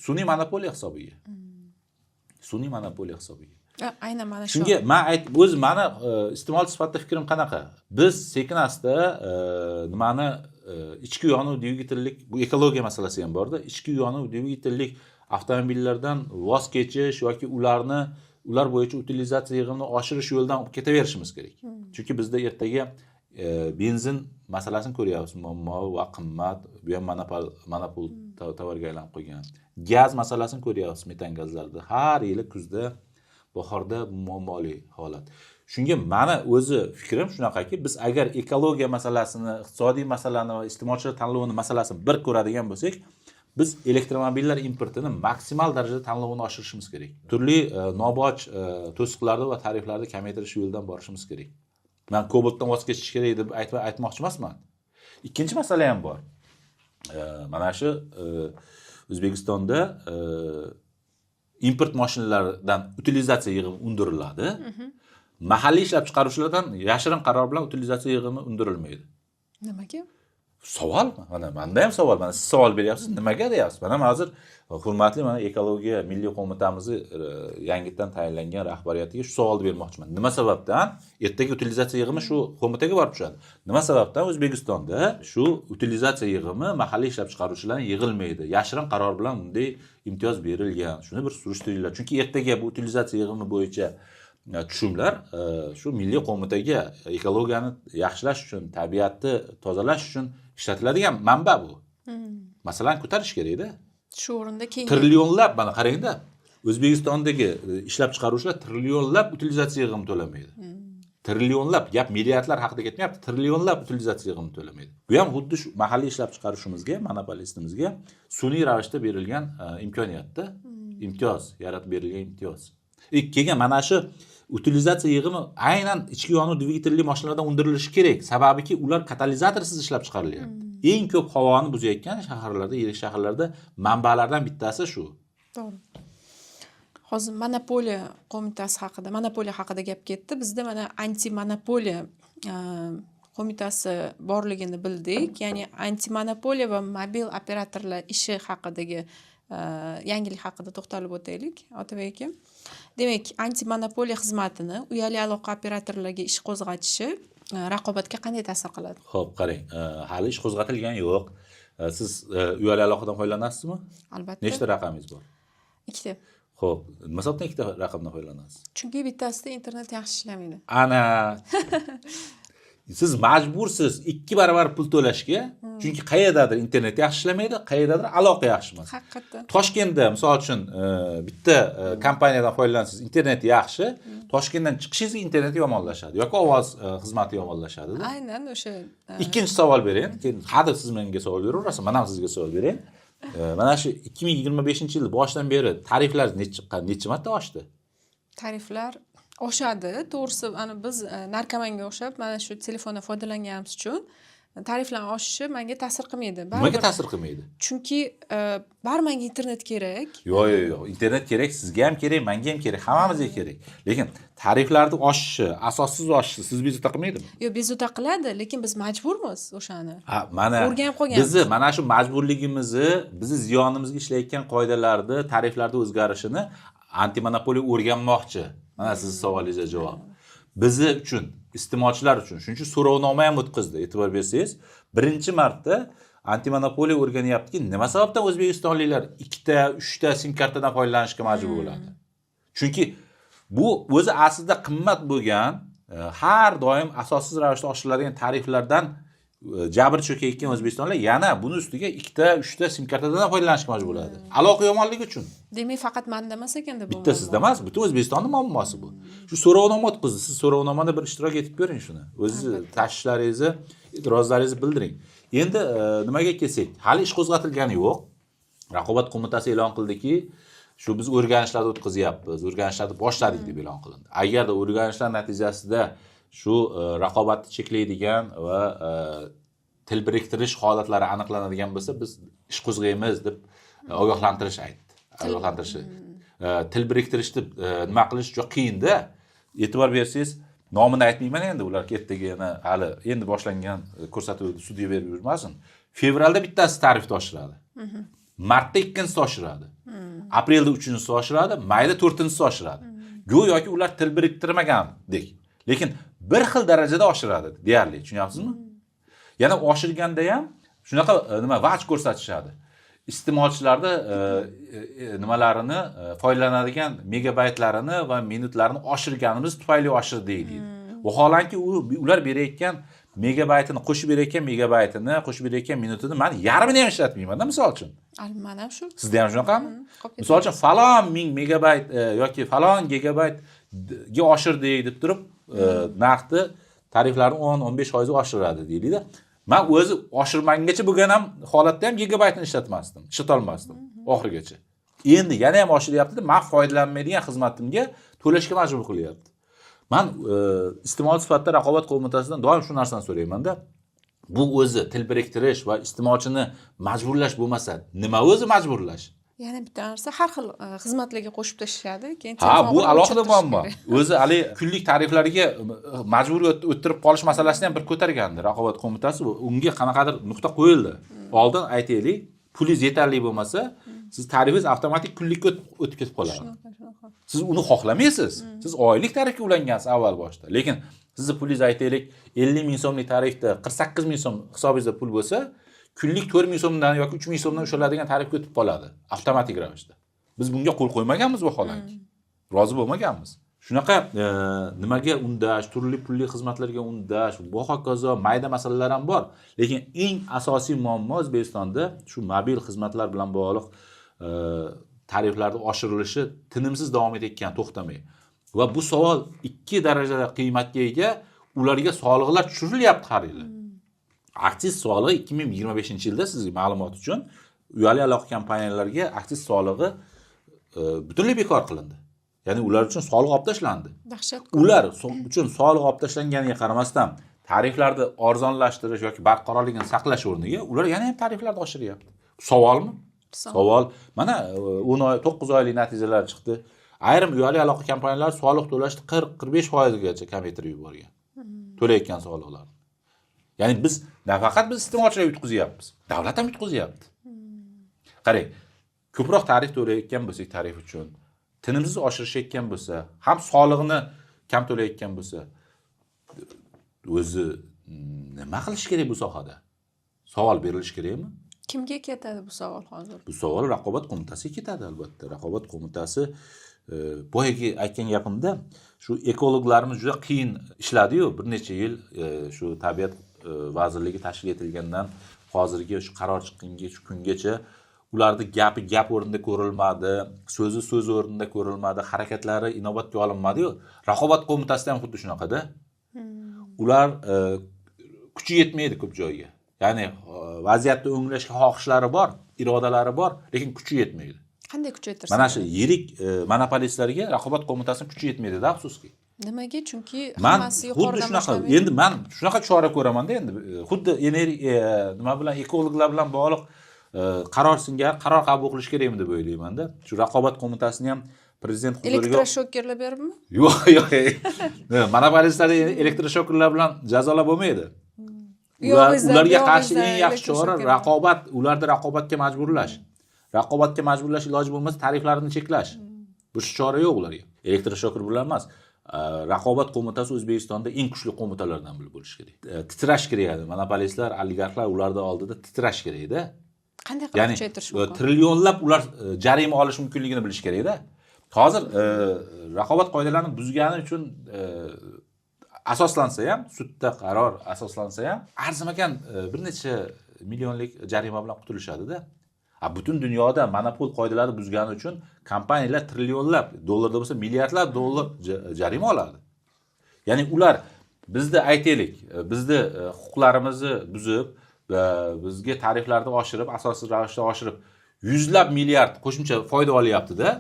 sun'iy monopoliya hisobiga. Sun'iy monopoliya hisobiga. Aynan mana shu. Shunga man ayt, o'zi mani iste'molchi sifatida fikrim qanaqa? Biz sekin asta nimani, ichki yonuv dvigatellik, bu ekologiya masalasi ham borda, ichki yonuv dvigatellik avtomobillardan voz kechish yoki ular bo'yicha utilizatsiya yig'imini oshirish yo'lidan olib ketaverishimiz kerak. Chunki bizda ertaga benzin masalasini ko'ryapmiz, muammo va qimmat, bu ham monopol tovarga aylanib qolgan. Gaz masalasini ko'ryapmiz, metan gazlarni har yili kuzda, bahorda muammoli holat. Shunga mani o'zi fikrim shunaqaki, biz agar ekologiya masalasini, iqtisodiy masalani va iste'molchilar tanlovini masalasini bir ko'radigan bo'lsak, biz elektromobillar importini maksimal darajada tanlovini oshirishimiz kerak. Turli noboj to'siqlarni va tariflarni kamaytirish yo'lidan borishimiz kerak. Man Cobaltdan voz kechish kerak deb aytmoqchi emasman. Ikkinchi masala ham bor. Mana shu O'zbekistonda import mashinalardan utilizatsiya yig'imi undiriladi. Mahalliy ishlab chiqaruvchilardan yashirin qaror bilan utilizatsiya yig'imi undirilmaydi. Nimaga? Savol, mana manda ham savol, mana siz savol beryapsiz, nimaga deyapsiz. Mana hozir hurmatli mana Ekologiya milliy qo'mitamizni yangitdan tayinlangan rahbariyatiga shu savolni bermoqchiman. Nima sababdan ertaga utilizatsiya yig'imi shu qo'mitaga borib tushadi? Nima sababdan O'zbekistonda shu utilizatsiya yig'imi mahalliy ishlab chiqaruvchilardan yig'ilmaydi? Yashirin qaror bilan bunday imtiyoz berilgan. Shuni bir surishtiringlar. Chunki ertaga bu utilizatsiya yig'imi bo'yicha tushumlar shu milliy qo'mitaga ekologiyani yaxshilash uchun, tabiatni tozalash uchun ishlatiladigan manba bu. Masalan, ko'tarish kerakda. Shu o'rinda keyin Trillionlab, mana qarangda, O'zbekistondagi ishlab chiqaruvchilar trillionlab utilizatsiya yig'imi to'lamaydi. Trillionlab, gap milliardlar haqida ketmayapti, trillionlab utilizatsiya yig'imi to'lamaydi. Bu ham xuddi shu mahalliy ishlab chiqarishimizga, monopolistimizga sun'iy ravishda berilgan imkoniyatda, imtiyoz, yaratib berilgan imtiyoz. Keyin mana shu utilizatsiya yig'imi aynan ichki yonuv dvigatelli mashinalardan undirilishi kerak. Sababiki ular katalizatorsiz ishlab chiqarilyapti. Eng ko'p havoni buzayotgan shaharlarda, yirik shaharlarda manbalardan bittasi shu. To'g'ri. Hozir monopoliya qo'mitasi haqida, monopoliya haqida gap ketdi. Bizda mana antimonopoliya qo'mitasi borligini bildik. Ya'ni antimonopoliya va mobil operatorlar ishi haqidagi yangilik haqida to'xtalib o'taylik, Otabek aka. Demak, antimonopoliya xizmatini uyali aloqa operatorlarga ish qo'zg'atishi raqobatga qanday ta'sir qiladi? Xo'p, qarang, hali ish qo'zg'atilgani yo'q. Siz uyali aloqadan foydalanasizmi? Albatta. Nechta raqamingiz bor? Ikkita. Xo'p, nima sababdan ikkita raqamdan foydalanasiz? Chunki bittasida internet yaxshi ishlamaydi. Ana, siz majbursiz 2 barobar pul to'lashga, chunki qayerdadir internet yaxshi ishlamaydi, qayerdadir aloqa yaxshi emas. Haqiqatdan. Toshkentda misol uchun bitta kompaniyadan foydalansangiz internet yaxshi, Toshkentdan chiqishingizga internet yomonlashadi yoki ovoz xizmati yomonlashadi. Aynan o'sha Ikkinchi savol bering. Keyin hadeb siz menga savol beraverasiz, men ham sizga savol bering. Mana shu 2025-yil boshidan beri tariflar necha marta oshdi? Tariflar oshadi. To'g'risi, ana biz narkomanga o'xshab mana shu telefondan foydalanganimiz uchun Tariflar oshishi menga ta'sir qilmaydi. Nimaga Baribir ta'sir qilmaydi? Chunki baribir menga internet kerak. Yo'q, internet kerak, sizga ham kerak, menga ham kerak, hammamizga kerak. Lekin tariflarni oshishi, asossiz oshishi sizni bezovta qilmaydimi? Yo'q, bezovta qiladi, lekin biz majburmiz o'shani. Ha, mana O'rganib qolganmiz. Bizni mana shu majburligimizni, bizni ziyonimizga ishlayotgan qoidalarni, tariflarni o'zgarishini antimonopoliya o'rganmoqchi. Mana sizni savolingizga javob. Bizi uchun, iste'molchilar uchun shuning uchun so'rovnoma ham o'tkazdi. E'tibor bersangiz, birinchi marta antimonopoliya o'rganyaptiki, nima sababdan o'zbekistonliklar ikkita, uchta sim kartadan foydalanishga majbur bo'ladi. Chunki bu o'zi aslida qimmat bo'lgan, har doim asossiz ravishda oshiriladigan tariflardan jabr chekayotgan o'zbekistonliklar yana buni ustiga ikkita, uchta sim kartadan ham foydalanishga majbur bo'ladi. Aloqa yomonligi uchun. Demak, faqat manda emas ekanda bu Bitta muammo. sizda emas, butun O'zbekistonning muammosi bu. Shu so'rovnoma o'tkazdi. Siz so'rovnomada bir ishtirok etib ko'ring shuni. O'zingizni tashvishlaringizni, e'tirozlaringizni bildiring. Endi nimaga kelsak, hali ish qo'zg'atilgani yo'q. Raqobat qo'mitasi e'lon qildiki, shu biz o'rganishlarni o'tkazyapmiz, o'rganishlarni boshladik deb e'lon qilindi. Agarda o'rganishlar natijasida shu raqobatni cheklaydigan va til biriktirish holatlari aniqlanadigan bo'lsa, biz ish qo'zg'aymiz deb ogohlantirish aytdi. Ogohlantirishi. Til biriktirishni nima qilish juda qiyinda. E'tibor bersangiz, nomini aytmayman endi, ular ertaga yana hali endi boshlangan ko'rsatuvni sudga berib yurmasin. Fevralda bittasi tarifni oshiradi. Martda ikkinchisi oshiradi. Aprelda uchinchisi oshiradi, mayda to'rtinchisi oshiradi. Go'yoki ular til biriktirmagandek. Lekin bir xil darajada oshiradi deyarli, tushunyapsizmi? Yana oshirganda ham shunaqa nima vaj ko'rsatishadi. Iste'molchilarda nimalarini foydalanadigan megabaytlarini va minutlarini oshirganimiz tufayli oshirdik deydi. Vaholanki ular berayotgan megabaytini, qo'shib berayotgan megabaytini, qo'shib berayotgan minutini man yarmini ham ishlatmayman-da, misol uchun. Man ham shu. Sizda ham shunaqami? Qolib ketadi. Misol uchun falon ming megabayt yoki falon gigabaytga oshirdik deb turib, narxni, tariflarni 10-15% oshiradi deylik-da. Man o'zi oshirmagungacha bo'lgan ham holatda ham gigabaytni ishlatmasdim, ishlatolmasdim oxirigacha. Endi yana ham oshiryapti-da, man foydalanmaydigan xizmatimga to'lashga majbur qilyapti. Man iste'molchi sifatida raqobat qo'mitasidan doim shu narsani so'rayman-da. Bu o'zi til biriktirish va iste'molchini majburlash bo'lmasa, nima o'zi majburlash? Yana bitta narsa, har xil xizmatlarga qo'shib tashlashadi, keyin Ha, telefon bu qilib alohida o'chirtirish muammo. kerak. O'zi hali kunlik tariflarga majburiy o'ttirib qolish masalasini ham bir ko'targandi raqobat qo'mitasi. Unga qanaqadir nuqta qo'yildi. Oldin aytaylik, pulingiz yetarli bo'lmasa, siz tarifingiz avtomatik kunlikka o'tib ketib qoladi. Shunaqa, shunaqa. Siz uni xohlamaysiz. Siz oylik tarifga ulangansiz avval boshda. Lekin sizni pulingiz aytaylik 50 ming so'mlik tarifda 48 ming so'm hisobingizda pul bo'lsa, kunlik 4 ming so'mdan yoki 3 ming so'mdan ushaladigan tarifga o'tib qoladi avtomatik ravishda. Biz bunga qo'l qo'ymaganmiz vaholanki. Rozi bo'lmaganmiz. Shunaqa nimaga undash, turli pulli xizmatlarga undash va hokazo mayda masalalar ham bor. Lekin eng asosiy muammo O'zbekistonda shu mobil xizmatlar bilan bog'liq tariflarni oshirilishi tinimsiz davom etayotgan, to'xtamay. Va bu savol ikki darajada qiymatga ega, ularga soliqlar tushirilyapti har yili. Aksiz solig'i 2025-yilda, sizga ma'lumot uchun, uyali aloqa kompaniyalariga aksiz solig'i butunlay bekor qilindi. Ya'ni ular uchun soliq olib tashlandi. Dahshat. Ular uchun soliq olib tashlanganiga qaramasdan tariflarni arzonlashtirish yoki barqarorligini saqlash o'rniga ular yana ham tariflarni oshiryapti. Savolmi? Savol. Savol. Mana 10 oy, 9 oylik natijalar chiqdi. Ayrim uyali aloqa kompaniyalari soliq to'lashni 40-45 foizgacha kamaytirib yuborgan. To'layotgan soliqlarni. Ya'ni biz nafaqat biz iste'molchilar yutqizyapmiz, davlat ham yutqizyapti. Qarang, ko'proq tarif to'layotgan bo'lsak tarif uchun, tinimsiz oshirishayotgan bo'lsa, ham soliqni kam to'layotgan bo'lsa, o'zi nima qilish kerak bu sohada? Savol berilishi kerakmi? Kimga ketadi bu savol hozir? Bu savol raqobat qo'mitasiga ketadi albatta. Raqobat qo'mitasi boyagi aytgan gapimda shu ekologlarimiz juda qiyin ishladi-yu, bir necha yil shu tabiat vazirligi tashkil etilgandan hozirgi shu qaror chiqqunga shu kungacha ularni gapi gap o'rnida ko'rilmadi, so'zi so'z o'rnida ko'rilmadi, harakatlari inobatga olinmadi-yu. Raqobat qo'mitasida ham xuddi shunaqada. Ular kuchi yetmaydi ko'p joyga. Ya'ni vaziyatni o'nglashga xohishlari bor, irodalari bor, lekin kuchi yetmaydi. Qanday kuchaytirsa? Mana shu yirik monopolistlarga raqobat qo'mitasining kuchi yetmaydi-da, afsuski. Nimaga? Chunki Man hammasi xuddi yuqoridan shunaqa boshlamaydi. Endi man shunaqa chora ko'ramanda, endi xuddi nima bilan, ekologlar bilan bog'liq qaror singari qaror qabul qilish kerakmi deb o'ylaymanda. Shu raqobat qo'mitasini ham prezident huzuriga Elektroshokerlar beribmi? Yo'q, monopolistlarni elektroshokerlar bilan jazolab bo'lmaydi. Uyog'ingizdan, Ularga qarshi buyog'ingizdan eng yaxshi chora elektroshoker. raqobat, ularni raqobatga majburlash. Raqobatga majburlash iloji bo'lmasa, tariflarni cheklash. Boshqa chora yo'q ularga. Elektroshoker bilan emas. Raqobat qo'mitasi O'zbekistonda eng kuchli qo'mitalardan biri bo'lishi kerak. Titrash kerak edi. Monopolistlar, oligarxlar ularni oldida titrash kerakda. Qanday qilib Ya'ni kuchaytirish mumkin? Trillionlab ular jarima olishi mumkinligini bilish kerakda. Hozir raqobat qoidalarini buzgani uchun asoslansa ham, sudda qaror asoslansa ham, arzimagan bir necha millionlik jarima bilan qutulishadi-da. A butun dunyoda monopol qoidalarini buzgani uchun kompaniyalar trillionlab dollarda bo'lsa, milliardlab dollar jarima oladi. Ya'ni ular bizni, aytaylik, bizni huquqlarimizni buzib, bizga tariflarni oshirib, asossiz ravishda oshirib, yuzlab milliard qo'shimcha foyda olyapti-da.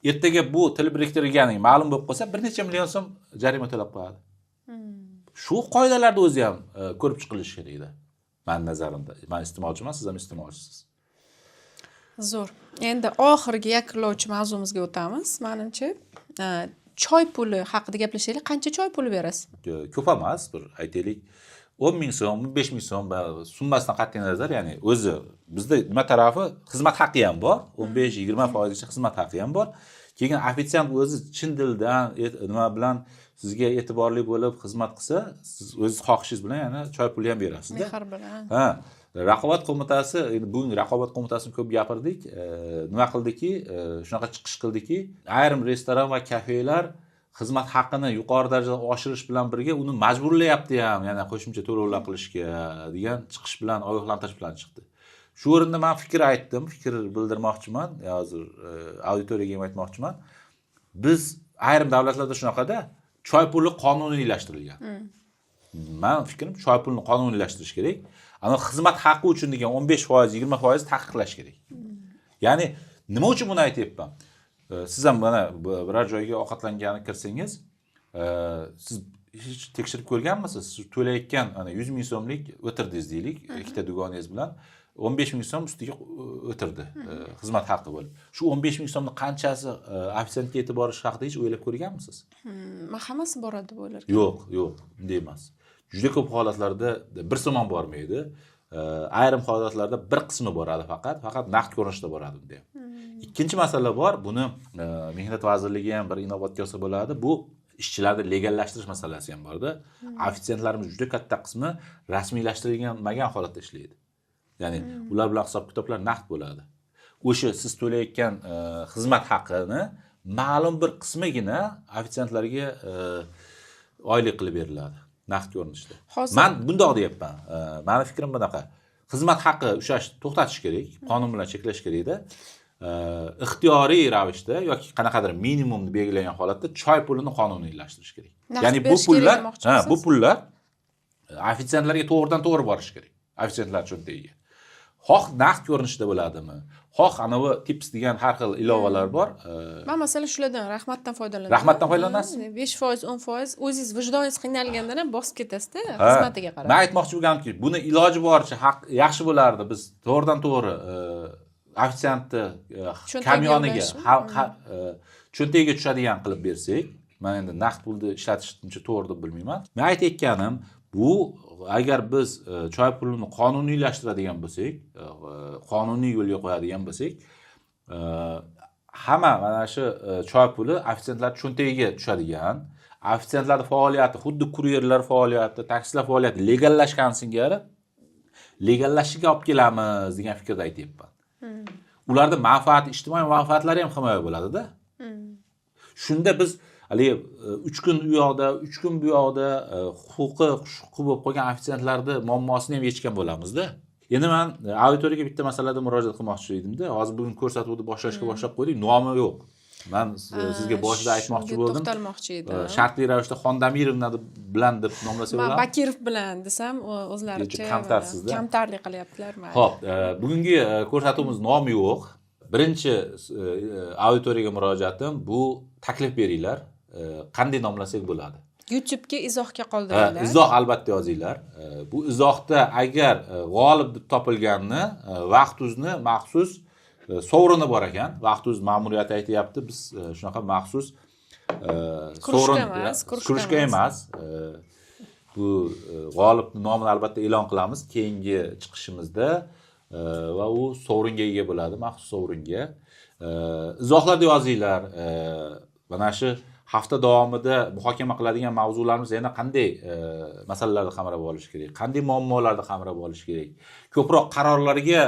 Ertaga bu til biriktirganing ma'lum bo'lib qolsa, bir necha million so'm jarima to'lab qo'yadi. Shu qoidalarni o'zi ham ko'rib chiqilishi kerak edi. Mani nazarimda. Men iste'molchiman, siz ham iste'molchisiz. Zo'r. Endi oxirgi yakunlovchi mavzumizga o'tamiz, menimcha. Choy puli haqida gaplashaylik. Qancha choy puli berasiz? Ko'p emas, bir aytaylik 10 ming so'm, 15 ming so'm, summasidan qat'iy nazar, ya'ni o'zi bizda nima tarafi, xizmat haqqi ham bor, 15-20 foizgacha xizmat haqqi ham bor. Keyin ofitsiant o'zi chin dildan nima bilan sizga e'tiborli bo'lib xizmat qilsa, siz o'zingiz xohishingiz bilan yana choy puli ham berasiz-da. Mehr bilan. Ha, raqobat qo'mitasi, endi bugun raqobat qo'mitasini ko'p gapirdik. Nima qildiki, shunaqa chiqish qildiki, ayrim restoran va kafelar xizmat haqini yuqori darajada oshirish bilan birga uni majburlayapti ham yana qo'shimcha to'lovlar qilishga degan chiqish bilan, ogohlantirish bilan chiqdi. Shu o'rinda men fikr aytdim, fikr bildirmoqchiman, hozir auditoriyaga ham aytmoqchiman. Biz ayrim davlatlarda shunaqada choy puli qonuniylashtirilgan. Men fikrim, choy pulini qonuniylashtirish kerak. Ana xizmat haqqi uchun degan 15%, 20% taqiqlash kerak. Ya'ni nima uchun buni aytyapman? Siz ham mana biror joyga ovqatlangani kirsangiz, siz hech tekshirib ko'rganmisiz? Siz to'layotgan ana 100 ming so'mlik o'tirdingiz deylik, ikkita dugonangiz bilan 15 ming so'm ustiga o'tirdi, xizmat haqqi bo'lib. Shu 15 ming so'mni qanchasi ofitsiantga yetib borishi haqida hech o'ylab ko'rganmisiz? Man hammasi boradi deb o'ylardim. Yo'q, yo'q, bunday emas. Juda ko'p holatlarda bir so'm ham bormaydi. Ayrim holatlarda bir qismi boradi faqat, faqat naqd ko'rinishda boradi bunda ham. Ikkinchi masala bor, buni Mehnat vazirligi ham bir inobatga olsa bo'ladi. Bu ishchilarni legallashtirish masalasi ham borda. Ofitsiantlarimiz juda katta qismi rasmiylashtirilmagan holatda ishlaydi. Ya'ni ular bilan hisob-kitoblar naqd bo'ladi. O'sha siz to'layotgan xizmat haqini ma'lum bir qismigina ofitsiantlarga oylik qilib beriladi naqd ko'rinishda. Hozir Men bundoq deyapman. Mani fikrim bunaqa. Xizmat haqqi ushlash to'xtatish kerak, qonun bilan cheklash kerakda. Ixtiyoriy ravishda yoki qanaqadir minimumni belgilangan holatda choy pulini qonuniylashtirish kerak. Naqd Ya'ni bu berish kerak pullar, demoqchimisiz? Ha, bu pullar ofitsiantlarga to'g'ridan to'g'ri borishi kerak. Ofitsiantlar cho'ntagiga. Xoh naqd ko'rinishda bo'ladimi? Xoh anavi tips degan har xil ilovalar bor. Man masalan shulardan, Rahmatdan foydalanaman. Rahmatdan foydalanasiz? 5%, 10%, o'zingiz vijdoningiz qiynalgandan ham bosib ketasizda, Ha, xizmatiga qarab. Men aytmoqchi bo'lganimki, buni iloji boricha haq yaxshi bo'lardi. Biz to'g'ridan to'g'ri ofitsiantni Cho'ntagiga hamyoniga, ulashmi? cho'ntagiga tushadigan qilib bersak, men endi naqd pulni ishlatish uncha to'g'ri deb bilmayman. Men aytayotganim, bu agar biz choy pulini qonuniylashtiradigan bo'lsak, qonuniy yo'lga qo'yadigan bo'lsak, hamma mana shu choy puli ofitsiantlar cho'ntagiga tushadigan, ofitsiantlar faoliyati xuddi kuryerlar faoliyati, taksilar faoliyati legallashgan singari legallashishiga olib kelamiz degan fikrda aytyapman. Ularda manfaat, ijtimoiy manfaatlari ham himoya bo'ladida. Shunda biz haligi 3 kun u yoqda, 3 kun bu yoqda huquqi shuqi bo'lib qolgan ofitsiantlarni muammosini ham yechgan bo'lamizda. Endi men auditoriyaga bitta masalada murojaat qilmoqchi edimda. Hozir bugun ko'rsatuvni boshlashga boshlab qo'ydik, nomi yo'q. Men sizga boshida aytmoqchi Shunga bo'ldim. to'xtalmoqchi edim. Shartli ravishda Xondamirovna bilan deb nomlasa Man bo'ladimi? Bakirov bilan desam, o'zlaricha Kamtarsizda. Kamtarlik qilyaptilar mayli. Xo'p, bugungi ko'rsatuvimiz nomi yo'q. Birinchi auditoriyaga murojaatim bu taklif beringlar. Qanday nomlasak bo'ladi? YouTube'ga izohga Ha, qoldiringlar. Izoh albatta yozinglar. Bu izohda agar g'olib deb topilganni, Vaqt.uzni maxsus sovrini bor ekan. Vaqt.uz ma'muriyati aytyapti, biz shunaqa maxsus Кружка sovrin emas, кружка кружка emas. emas. Bu g'olibni nomini albatta e'lon qilamiz keyingi chiqishimizda va u sovringa ega bo'ladi, maxsus sovringa. Izohlarda yozinglar. Mana shu hafta davomida muhokama qiladigan mavzularimiz yana qanday masalalarni qamrab olish kerak, qanday muammolarni qamrab olish kerak, ko'proq qarorlarga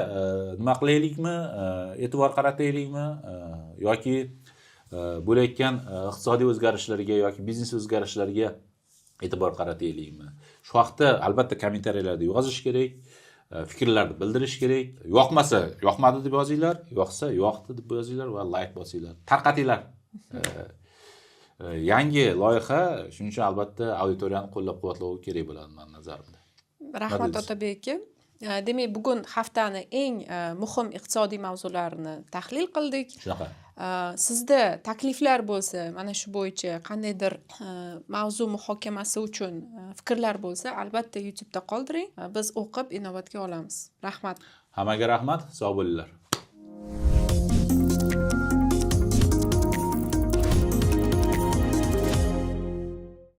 nima qilaylikmi, e'tibor qarataylikmi yoki bo'layotgan iqtisodiy o'zgarishlarga yoki biznes o'zgarishlariga e'tibor qarataylikmi, shu haqda albatta kommentariyalarda yozish kerak, fikrlarni bildirish kerak. Yoqmasa, yoqmadi deb yozinglar, yoqsa, yoqdi deb yozinglar va layk bosinglar, tarqatinglar. Yangi loyiha, shuning uchun albatta auditoriyani qo'llab quvvatlovi kerak bo'ladi mani nazarimda. Rahmat, Nima deysiz? Otabek aka. Demak, bugun haftani eng muhim iqtisodiy mavzularini tahlil qildik. Shunaqa. Sizda takliflar bo'lsa, mana shu bo'yicha qandaydir mavzu muhokamasi uchun fikrlar bo'lsa, albatta YouTube'da qoldiring. Biz o'qib, inobatga olamiz. Rahmat. Hammaga rahmat, sog' bo'linglar.